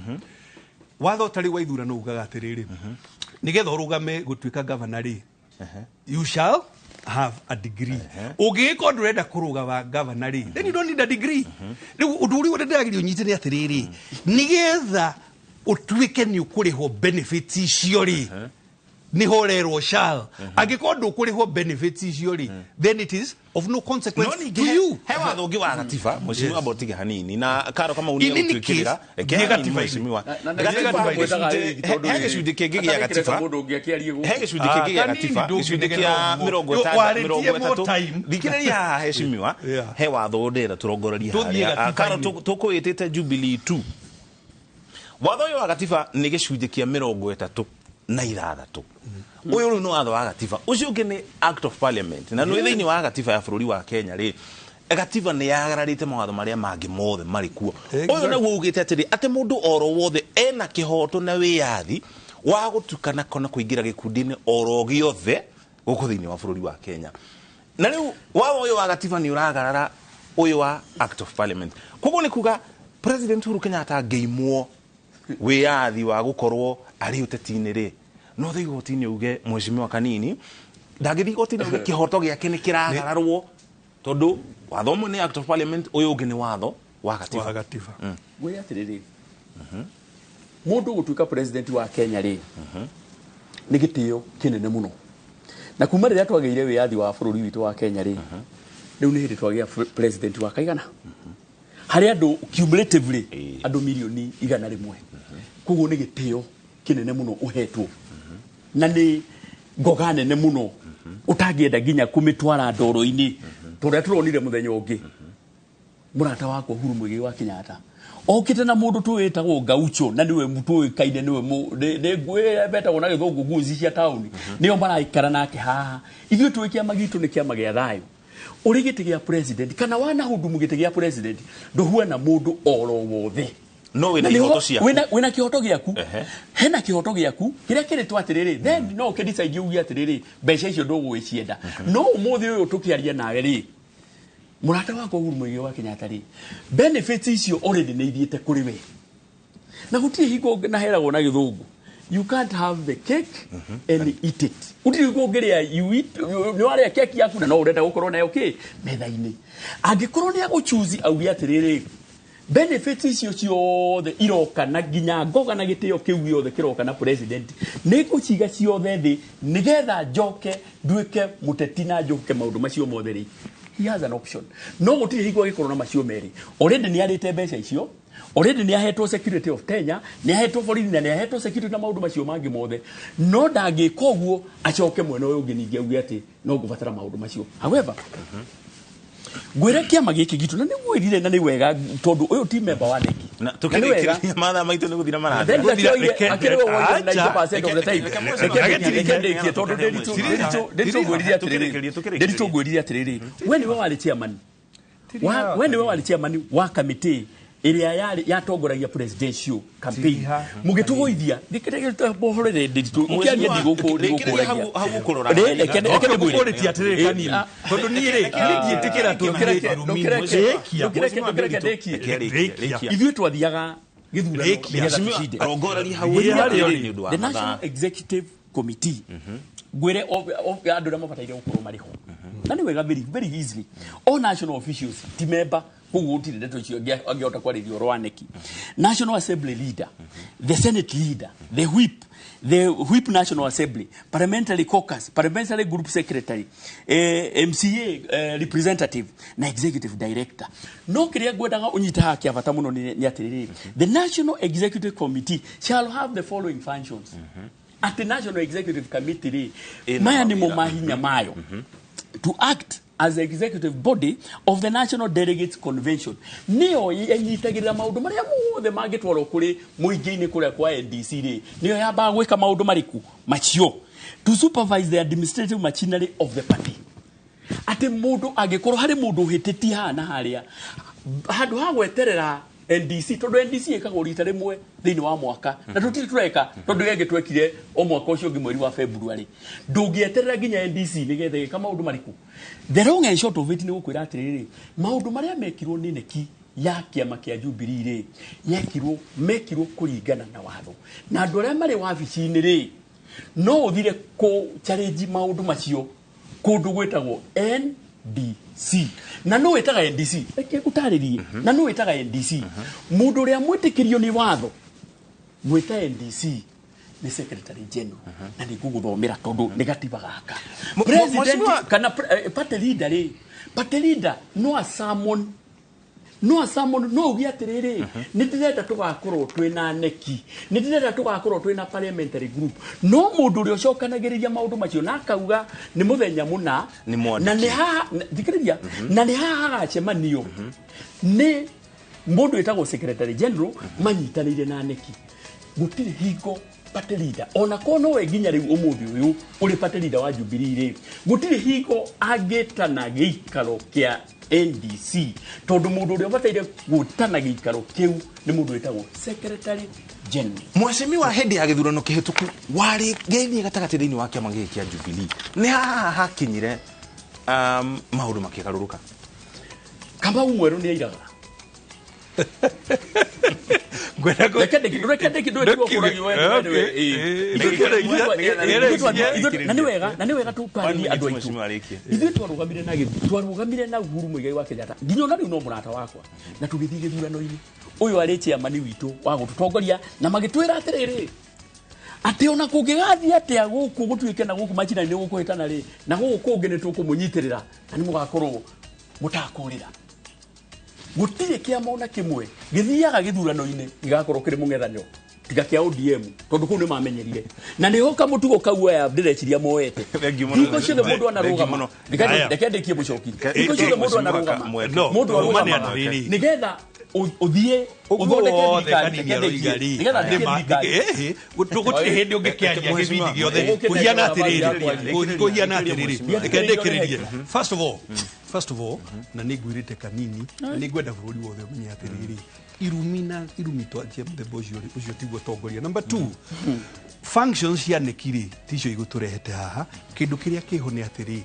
Watho ta rĩu wa ithurano ugaga atĩrĩrĩ, nĩgetha ũrũgame gũtuĩka governor rĩ, you shall have a degree. Ũngĩgĩkorwo ndũrenda kũrũgama governor rĩ, then you don't need a degree. Rĩu ũndũ ũrĩa ndĩrageria ũnyite nĩ atĩrĩrĩ, nĩgetha ũtuĩke nĩ ũkũrĩhwo benefits icio rĩ, nĩho ũrerwo "shall". Angĩkorwo ndũkũrĩhwo benefits icio rĩ, then it is of no consequence No ningĩ to you. He watho ũngĩ wa gatiba, mheshimiwa, amba ũtige hanini na karo kama In any case, ũgũtwĩkĩrĩra. Reke thiĩ hanini, gatiba-inĩ. mheshimiwa. Na Gatiba gatiba-inĩ. he gĩcunjĩ kĩngĩ gĩa gatiba. Mũndũ ũngĩ akĩarie gũkũ. He gĩcunjĩ kĩngĩ gĩa Ah, kanini gatiba, gĩcunjĩ kĩa ndũngĩnegena mĩrongo ũguo. ĩtanda Warĩtie mĩrongo more ĩtatũ. time. Thikĩrĩria haha, heshimiwa. Yeah. He watho ndĩrenda tũrongorerie Tũthiĩ harĩa. Ah, Karo, gatiba-inĩ. tũkũwĩtĩte Jubilee 2. Watho ũyũ wa gatiba nĩ gĩcunjĩ kĩa 30. na ithathatũ. Ũyũ rĩu nĩ watho wa gatiba, ũcio ũngĩ nĩ Act of Parliament, na nĩ thĩinĩ wa gatiba ya bũrũri wa Kenya rĩ, gatiba nĩ yagararĩte mawatho marĩa mangĩ mothe marĩ kuo. Ũyũ naguo ugĩte atĩrĩ, atĩ mũndũ oro wothe ena kĩhoto na wĩyathi wa gũtukana kana kũingĩra gĩkundi-inĩ oro gĩothe gũkũ thĩinĩ wa bũrũri wa Kenya. Na rĩu watho ũyũ wa gatiba nĩ ũragarara ũyũ wa Act of Parliament. Koguo nĩ kuga President Uhuru Kenyatta angĩimwo wĩyathi wa gũkorwo arĩ ũteti-inĩ rĩ, no thiĩ igoti-inĩ uge mheshimiwa Kanini ndangĩthiĩ igoti-inĩ uge kĩhoto gĩake nĩ kĩragararwo, tondũ watho ũmwe nĩ Act of Parliament, ũyũ ũngĩ nĩ watho wa gatiba. Wa gatiba. Ngwĩre atĩrĩrĩ, mũndũ gũtuĩka president wa Kenya rĩ, nĩ gĩtĩo kĩnene mũno, na kuma rĩrĩa twagĩire wĩyathi wa bũrũri witũ wa Kenya rĩ, rĩu nĩ hĩndĩ twagĩa president wa kaigana harĩ andũ cumulatively andũ milioni 100. Koguo nĩ gĩtĩo kĩnene mũno ũhetwo, na nĩ ngoga nene mũno ũtangĩenda nginya kũmĩtwara ndoro-inĩ, tũrĩa tũronire mũthenya ũngĩ mũrata wakwa Uhuru Muigai wa Kenyatta okĩte na mũndũ tũwĩtagwo Gaucho, na nĩwe tũĩkaine nĩwe nĩ ngũĩ betagwo na gĩthũngũ guzi cia taũni, nĩo maraikara nake haha. Ithuĩ tũĩ kĩama gitũ nĩ kĩama gĩa thayũ. Ũrĩ gĩtĩ gĩa president kana wanahudumu gĩtĩ gĩa president, ndũhuana mũndũ oro wothe. No wĩna Na nĩho- ihoto ciaku. Wĩna kĩhoto gĩaku. Hena kĩhoto gĩaku kĩrĩa kĩrĩtwo atĩrĩrĩ, then no ũkĩdecide uge atĩrĩrĩ, mbeca icio ndũgũgĩcienda. No ũmũthĩ ũyũ tũkĩaria nawe rĩ, mũrata wakwa Uhuru Muigai wa Kenyatta rĩ, benefits icio already nĩ ithiĩte kũrĩ we, na gũtirĩ hingo na heragwo na gĩthũngũ, you can't have the cake and eat it. Gũtirĩ hingo ũngĩrĩa, you eat, nĩ warĩa keki yaku na no ũrenda gũkorwo nayo kĩ metha-inĩ. Angĩkorwo nĩ agũchuzi auge atĩrĩrĩ, benefits icio ciothe iroka na nginya ngoga na gĩtĩo kĩu gĩothe kĩroka na president, nĩ ngũciga ciothe thĩ nĩgetha njoke nduĩke mũteti na njoke maũndũ macio mothe rĩ, he has an option. No gũtirĩ hingo agĩkorwo na macio merĩ. Already nĩ arĩte mbeca icio, already nĩ ahetwo security of tenure, nĩ ahetwo borithi na nĩ ahetwo security na maũndũ macio mangĩ mothe, no ndangĩka ũguo acoke mwena ũyũ ũngĩ ningĩ auge atĩ no ngũbatara maũndũ macio. However, ngwĩre kĩama gĩkĩ gitũ, na nĩngwĩrire na nĩ wega tondũ ũyũ ti member wa NEC. Na Na nĩ wega. tukĩrĩkĩrĩria, mathaa maitũ nĩ gũthira marathira. Then Reke- akĩrĩ we woire Acha. 90% of the time. Reke ndĩkie tondũ Ndiritu ngwĩrire atĩrĩrĩ, Tukĩrĩkĩrie. Ndiritu ngwĩrire atĩrĩrĩ, we nĩwe warĩ chairman we nĩwe warĩ chairman wa kamĩtĩ ĩrĩa yarĩ yatongoragia presidential campaign. Tiriha. Mũgĩtũgũithia mũhorere Ndiritu ũkĩaria Rĩkĩrĩria ndigũkũragia. hau ũkũrora. Reke Okay, ngwĩre. ngũkũrĩtie atĩrĩrĩ kanini, tondũ niĩ rĩ, niĩ ndiĩtĩkĩra tũthiĩ Rĩkia. Ndũkĩreke ndĩkie. Rĩkia. Ithuĩ twathiaga gĩthurano Rĩkia. nĩgetha tũcinde. Rongoreria hau Rĩkia. ũrĩ nĩ ũndũ wa The mathaa. National Executive Committee, ngwĩre andũ arĩa mabataire gũkorwo marĩ ho, na nĩ wega, very very easily, all national officials, ti member, koguo gũtirĩ ndeto icio angĩhota kwarĩria ũhoro wa neki. National Assembly leader, the Senate leader, the whip, National Assembly Parliamentary Caucus, Parliamentary Group Secretary, MCA representative na executive director. No kĩrĩa ngwendaga ũnyite haha kĩa bata mũno nĩ atĩrĩrĩ, the National Executive Committee shall have the following functions. Atĩ National Executive Committee rĩ, Ĩna maya nĩmo mawĩra. mahinya mayo: to act as the executive body of the National Delegates Convention, nĩyo ĩnyitagĩrĩra maũndũ marĩa mothe mangĩtwarwo kũrĩ mũingĩ-inĩ kũrĩa kwa NDC rĩ, nĩyo yambaga gwĩka maũndũ marĩkũ macio. To supervise the administrative machinery of the party, atĩ mũndũ angĩkorwo harĩ mũndũ ũhĩtĩtie haha na harĩa, handũ ha gweterera NDC, tondũ NDC ĩkagwo rita rĩmwe thĩinĩ wa mwaka na tũtirĩ tũreka, tondũ ĩngĩ twekire o mwaka ũcio ũngĩ mweri wa February, ndũngĩeterera nginya NDC nĩgetha ĩka maũndũ marĩkũ. The long and short of it nĩ gũkwĩra atĩrĩrĩ, maũndũ marĩa mekirwo nĩ neki ya kĩama kĩa Jubilee rĩ, yekirwo mekirwo kũringana na watho, na andũ arĩa marĩ wabici-inĩ rĩ, no ũthire kũ challenge maũndũ macio kũndũ gwĩtagwo NDC. Na no wĩtaga NDC, reke ngũtarĩrie, na no wĩtaga NDC mũndũ ũrĩa mwĩtĩkĩrio nĩ watho gwĩta NDC nĩ Secretary General, na nĩ ngũgũthomera tondũ nĩ gatiba gaka. President kana party leader rĩ, party leader no a summon, no uge atĩrĩrĩ, nĩ ndĩrenda tũgakorwo twĩna neki, nĩ ndĩrenda tũgakorwo twĩna parliamentary group, no mũndũ ũrĩa ũcokanagĩrĩria maũndũ macio na akauga nĩ mũthenya mũna Nĩ mwandĩki. Na nĩ haha thikĩrĩria, na nĩ haha hagacemanio nĩ mũndũ wĩtagwo Secretary General manyitanĩire na neki. Gũtirĩ hingo Party leader ona ko nowe nginya rĩu ũmũthĩ ũyũ ũrĩ party leader wa Jubilee rĩ, gũtirĩ hingo angĩtana gĩikaro kĩa NDC, tondũ mũndũ ũrĩa ũbataire gwĩtana gĩikaro kĩu nĩ mũndũ wĩtagwo secretary general. Mheshimiwa, hĩndĩ ya gĩthurano kĩhĩtũku warĩ ngeinie gatagatĩ thĩinĩ wa kĩama gĩkĩ kĩa Jubilee, nĩ haha hakinyire maũndũ makĩgarũrũka? Kamau Mwerũ nĩ airaga. Ngwenda Reke ndũkiuge na nĩ wega tũtarĩrie andũ aitũ. Mheshimiwa arĩkie. Ithuĩ twarũgamire na Uhuru Muigai wa Kenyatta, nginya ona rĩu no mũrata wakwa, na tũgĩthiĩ gĩthurano-inĩ. Ũyũ arĩ chairman witũ wa gũtũtongoria, na magĩtwĩra atĩrĩrĩ, atĩ ona kũngĩgathiĩ atĩa gũkũ gũtuĩke na gũkũ macina-inĩ gũkũhĩtana rĩ, na gũkũ kũngĩ nĩ tũkũmũnyitĩrĩra na nĩ mũgakorwo mũtakũrĩra. Gũtirĩ kĩama ona kĩmwe gĩthiaga gĩthurano-inĩ gĩgakorwo kĩrĩ mũng'ethanĩro tiga kĩa ODM, tondũ kũu nĩ mamenyerire na nĩho kamũtugo kau aya ndĩreciria moete. Thank you mũno. Hingo ciothe mũndũ Thank you anarũgama mũno. Aya. Reke ndĩkie mũcoki. Hingo ciothe mũndũ anarũgama, Mweke. No, mũndũ ũma nĩ arũgama atĩrĩrĩ. nĩgetha ũthiĩ ũguo ũthondeke wothe thirikari. Kanini Reke aroiga ndĩkie, rĩ, nĩgetha ndĩkie nĩma- thirikari. Gũtirĩ hĩndĩ ũngĩkĩaria gĩbindi gĩothe. Ũkĩte Kũhiana kũrora atĩrĩrĩ, kwaria. kũhiana atĩrĩrĩ, Mheshimiwa. reke ndĩkĩrĩrie. First of all, na nĩ ngwĩrĩte Kanini, na nĩ ngwenda bũrũri wothe ũmenye atĩrĩrĩ, irumi na irumi twanjie mũthemba ũcio rĩ, ũcio tiguo tongoria. Number two, functions cia NEC rĩ, ticio igũtũrehete haha. Kĩndũ kĩrĩa kĩho nĩ atĩrĩ,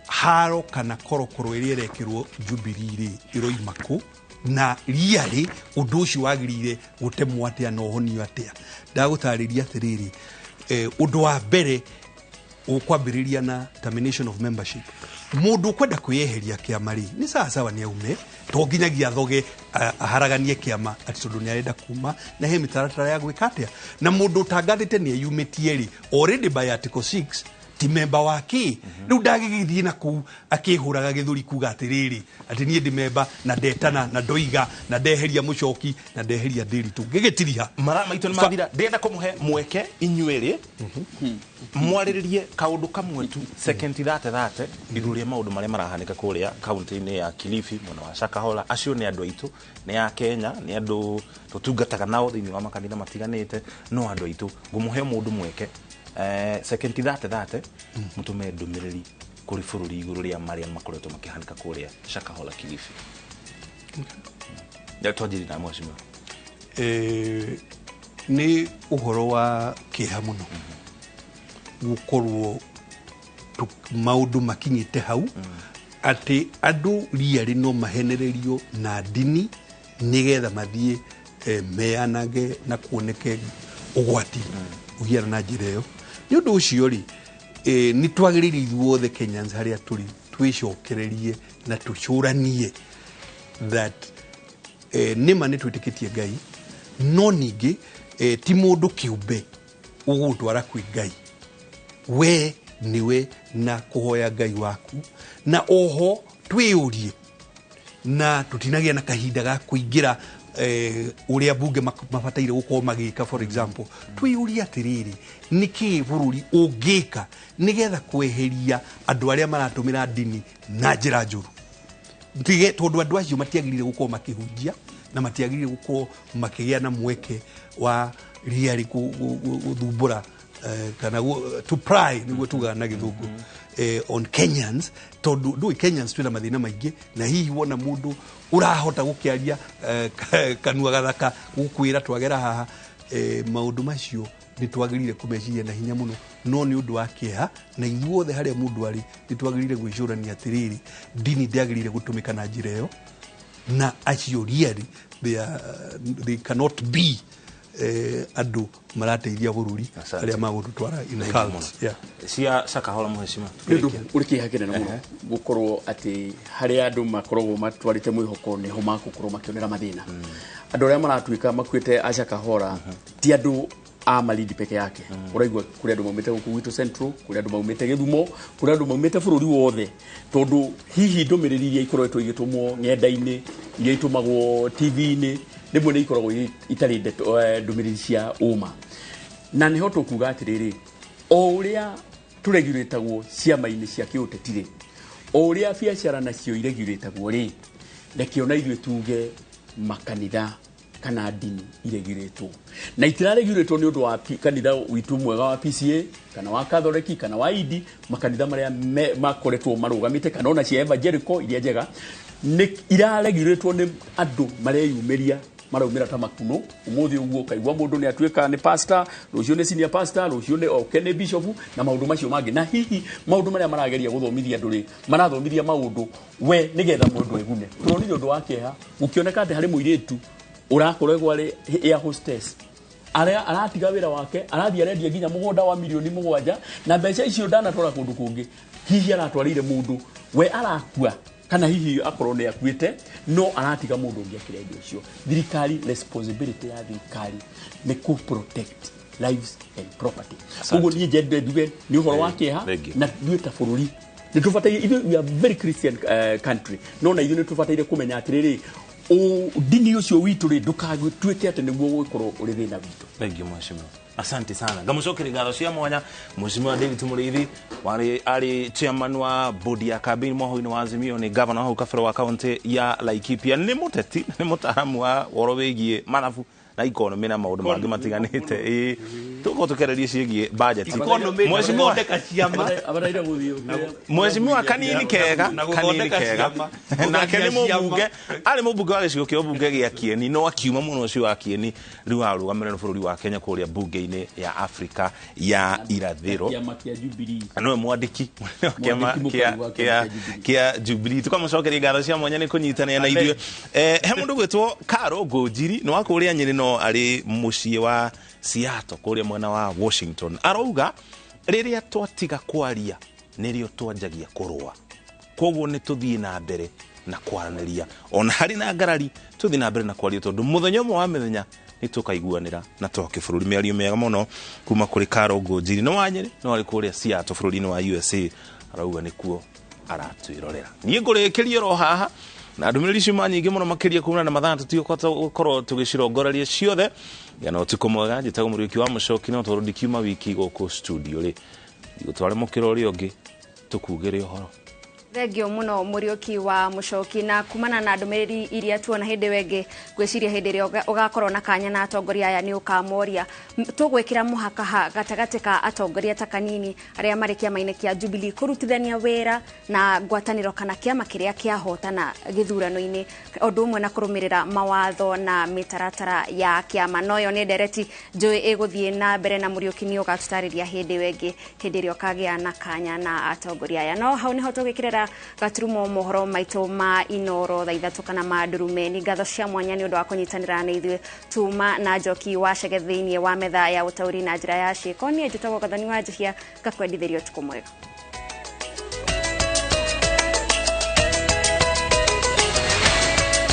haro kana korokoro ĩrĩa ĩrekĩrwo Jubilee rĩ, ĩroima kũ? Na riarĩ ũndũ ũcio wagĩrĩire gũtemwo atĩa na ũhonio atĩa? Ndagũtarĩria atĩrĩrĩ, ũndũ wa mbere ũkwambĩrĩria na termination of membership. Mũndũ ũkwenda kwĩyeheria kĩama rĩ, nĩ sawa sawa, nĩ aume, to nginyagia athoge aharaganie kĩama atĩ tondũ nĩ arenda kuma, na he mĩtaratara ya gwĩka atĩa. Na mũndũ ũtangathĩte nĩ eyumĩtie rĩ, already by article 6 ti memba wa kĩ. Rĩu ndagĩgĩthiĩ na kũu akĩhũraga gĩthũri kuga atĩrĩrĩ, atĩ niĩ ndĩ memba na ndetana na ndoiga na ndeheria mũcoki na ndeheria ndĩritũ ngĩgĩtiriha. Mathaa maitũ nĩ mathira. Ndĩrenda kũmũhe mweke inyuĩ mwarĩrĩrie kaũndũ kamwe tu, second 30 igũrũ rĩa maũndũ marĩa marahanĩka kũrĩa kaunti-inĩ ya Kilifi, mwena wa Shakahola. Acio nĩ andũ aitũ, nĩ a Kenya, nĩ andũ tũtungataga nao thĩinĩ wa makanitha matiganĩte, no andũ aitũ. Ngũmũhe mũndũ mweke second 30 mũtũme ndũmĩrĩri kũrĩ bũrũri igũrũ rĩa marĩa makoretwo makĩhanĩka kũrĩa Shakahola, Kilifi. Ya, twanjĩrĩria na mheshimiwa. Nĩ ũhoro wa kĩeha mũno gũkorwo maũndũ makinyĩte hau atĩ andũ riarĩ no mahenererio na ndini nĩgetha mathiĩ meanage na kuoneke ũgwati ũhiana na njĩra ĩyo. Nĩ ũndũ ũcio rĩ, nĩ twagĩrĩire ithuothe Kenyans harĩa tũrĩ twĩcokererie na tũcũranie that nĩma nĩ twĩtĩkĩtie Ngai, no ningĩ ti mũndũ kĩũmbe ũgũgũtwara kwĩ Ngai. We nĩwe na kũhoya Ngai waku. Na oho twĩyũrie, na tũtinagĩa na kahinda ga kũingĩra ũrĩa bunge mabataire gũkorwo magĩka. For example, twĩyũrie atĩrĩrĩ, nĩkĩ bũrũri ũngĩka nĩgetha kweheria andũ arĩa maratũmĩra ndini na njĩra njũru? Tige tondũ andũ acio matiagĩrĩire gũkorwo makĩhunjia na matiagĩrĩire gũkorwo makĩgĩa na mweke wa riarĩ gũthumbũra kana to pry, nĩguo tugaga na Gĩthũngũ, on Kenyans, tondũ ndũĩ Kenyans twĩna mathĩna maingĩ, na hihi wona mũndũ ũrahota gũkĩaria kanua gathaka gũkwĩra twagera haha, maũndũ macio nĩ twagĩrĩire kũmeciria na hinya mũno. No nĩ ũndũ wa kĩeha, na ithuothe harĩa mũndũ arĩ nĩ twagĩrĩire gwĩcũrania atĩrĩrĩ, ndini ndĩagĩrĩire gũtũmĩka na njĩra ĩyo, na acio really they cannot be andũ marateithia bũrũri Asante. arĩa magũtũtwara in Thank you cult. mũno. Yeah. Cia Shakahola, mheshimiwa. Nĩ ũndũ ũrĩ kĩeha kĩnene mũno gũkorwo atĩ harĩa andũ makoragwo matwarĩte mwĩhoko nĩho makũkorwo makĩonera mathĩna. Andũ arĩa maratuĩka makuĩte a Shakahola ti andũ a Malindi peke yake. Ũraigua kũrĩ andũ maumĩte gũkũ gwitũ Central, kũrĩ andũ maumĩte Gĩthumo, kũrĩ andũ maumĩte bũrũri wothe, tondũ hihi ndũmĩrĩri iria ikoretwo igĩtũmwo ng'enda-inĩ, iria itũmagwo TV-inĩ, rĩmwe nĩ ikoragwo itarĩ ndũmĩrĩri cia ũma. Na nĩho tũkuga atĩrĩrĩ, o ũrĩa tũregulatagwo ciama-inĩ cia kĩũteti rĩ, o ũrĩa biacara nacio iregulatagwo rĩ, reke ona ithuĩ tuge makanitha Kana ndini iregirĩtwo na itiraregirĩtwo nĩ ũndũ wa kanitha witũ mwega wa PCA kana wa Catholic kana wa ID, makanitha marĩa makoretwo marũgamĩte kana ona cia evangelical iria njega, nĩ iraregirĩtwo nĩ andũ mareyumĩria, maraumĩra ta makuno. Umuthi uguo kaigua mundu ni atuika ni pastor, rucio ni senior pastor, rucio ni oke ni bishop na maundu macio mangi. Na hihi maundu maria marageria guthomithia andu ri marathomithia maundu we nigetha mundu egune. Turonire undu wa kieha gukioneka ati hari muiritu urakoragwo ari air hostess aria aratiga wira wake, arathie arendia nginya mugunda wa milioni 7 na mbeca icio ndanatwara kundu kungi. Hihi aratwarire mundu we arakua kana hihi akorwo ni akuite, no aratiga mundu ungi akirendia ucio. Thirikari, responsibility ya thirikari ni ku protect lives and property. Koguo ni njende nduge ni uhoro wa kieha na nduĩ ta bũrũri nĩ tũbataire, ithuĩ we are very Christian country, no na ithuĩ nĩ tũbataire kũmenya atĩrĩrĩ, ndini ũcio witũ rĩ ndũkagĩtuĩke atĩ nĩguo ũgũkorwo ũrĩ thĩna witũ. Thank you mheshimiwa, asante sana. Ngamucokeria ngatho cia mwanya mheshimiwa David Muriithi, warĩ arĩ chairman wa bodi ya campaign mwaho-inĩ wa Azimio, ni governor hau kabere wa county ya Laikipia, nĩ mũteti, nĩ mũtaaramu wa ũhoro wĩgiĩ mathabu na economy na maũndũ mangĩ matiganĩte. Ĩĩ, tũgũkorwo tũkĩarĩria ciĩgiĩ budget. Mheshimiwa mheshimiwa kanini kega, kanini kega nake nĩ mũmbunge, arĩ mũmbunge wa gĩcigo kĩa ũmbunge gĩa Kieni, no akiuma mũno ũcio wa Kieni, rĩu arũgamĩrĩra bũrũri wa Kenya kũrĩa mbunge-inĩ ya Afrika ya Irathĩro, nĩwe mwandĩki wa kĩama kĩa Jubilee. Tũkamũcokeria ngatho cia mwanya nĩ kũnyitanĩra na ithuĩ. He mũndũ gwĩtwo Karo Ngũnjiri, nĩ wa kũrĩa Nyĩrĩ, no arĩ mũciĩ wa Seattle kũrĩa mwena wa Washington. Arauga rĩrĩa twatiga kwaria nĩrĩo twanjagia kũrũa, koguo nĩ tũthiĩ na mbere na kwaranĩria ona harĩ na ngarari, tũthiĩ na mbere na kwaria tondũ mũthenya ũmwe wa mĩthenya nĩ tũkaiguanĩra na twake bũrũri. Mĩario mĩega mũno kuma kũrĩ Karo Ngũnjiri, nĩ wa Nyĩrĩ, no arĩ kũrĩa Seattle bũrũri-inĩ wa USA. Arauga nĩkuo aratwĩrorera. Niĩ ngũrĩkĩria oro haha na ndũmĩrĩri ciuma nyingĩ mũno makĩria kumana na mathaa tũtigũkota gũkorwo tũgĩcirongoreria ciothe. Gĩa ũtukũ mwega. Njĩtagwo Mũriũki wa Mũcoki, no tondũ ndikiuma wiki gũkũ studio rĩ, gũtware mũkĩra ũrĩa ũngĩ tũkugĩre ũhoro. Thengio muno Mũriũki wa Mũcoki, na kumana na ndũmĩrĩri iria tuona hĩndĩ wengĩ, ngwĩciria hĩndĩ ĩrĩa ũgakorwo na kanya na atongoria aya nĩ ũkamoria. Tũgwĩkĩra mũhaka ha gatagatĩ ka atongoria ta kanini arĩa marĩ kĩama-inĩ kĩa Jubilee kũrutithania wĩra na ngwatanĩro kana kĩama kĩrĩa kĩahotana gĩthurano-inĩ, ũndũ ũmwe na kũrũmĩrĩra mawatho na mĩtaratara ya kĩama. No yo nĩ ndereti njũĩ ĩgũthiĩ na mbere na Mũriũki nĩ ũgatũtarĩria hĩndĩ wengĩ hĩndĩ ĩrĩa ũkagĩa na kanya na atongoria aya. No hau nĩho tũgĩkĩrĩra gaturumo mohoro maitũ ma Inoro thaa 3 kana ma ndurume. Nĩ ngatho cia mwanya nĩ ũndũ wa kũnyitanĩra na ithuĩ tuma na Njoki wa Chege thĩinĩ wa metha ya ũtaũri na njĩra ya ciĩko. Niĩ njĩtagwo Gathoni wa Njihia, ngakwendithĩria ũtukũ mwega.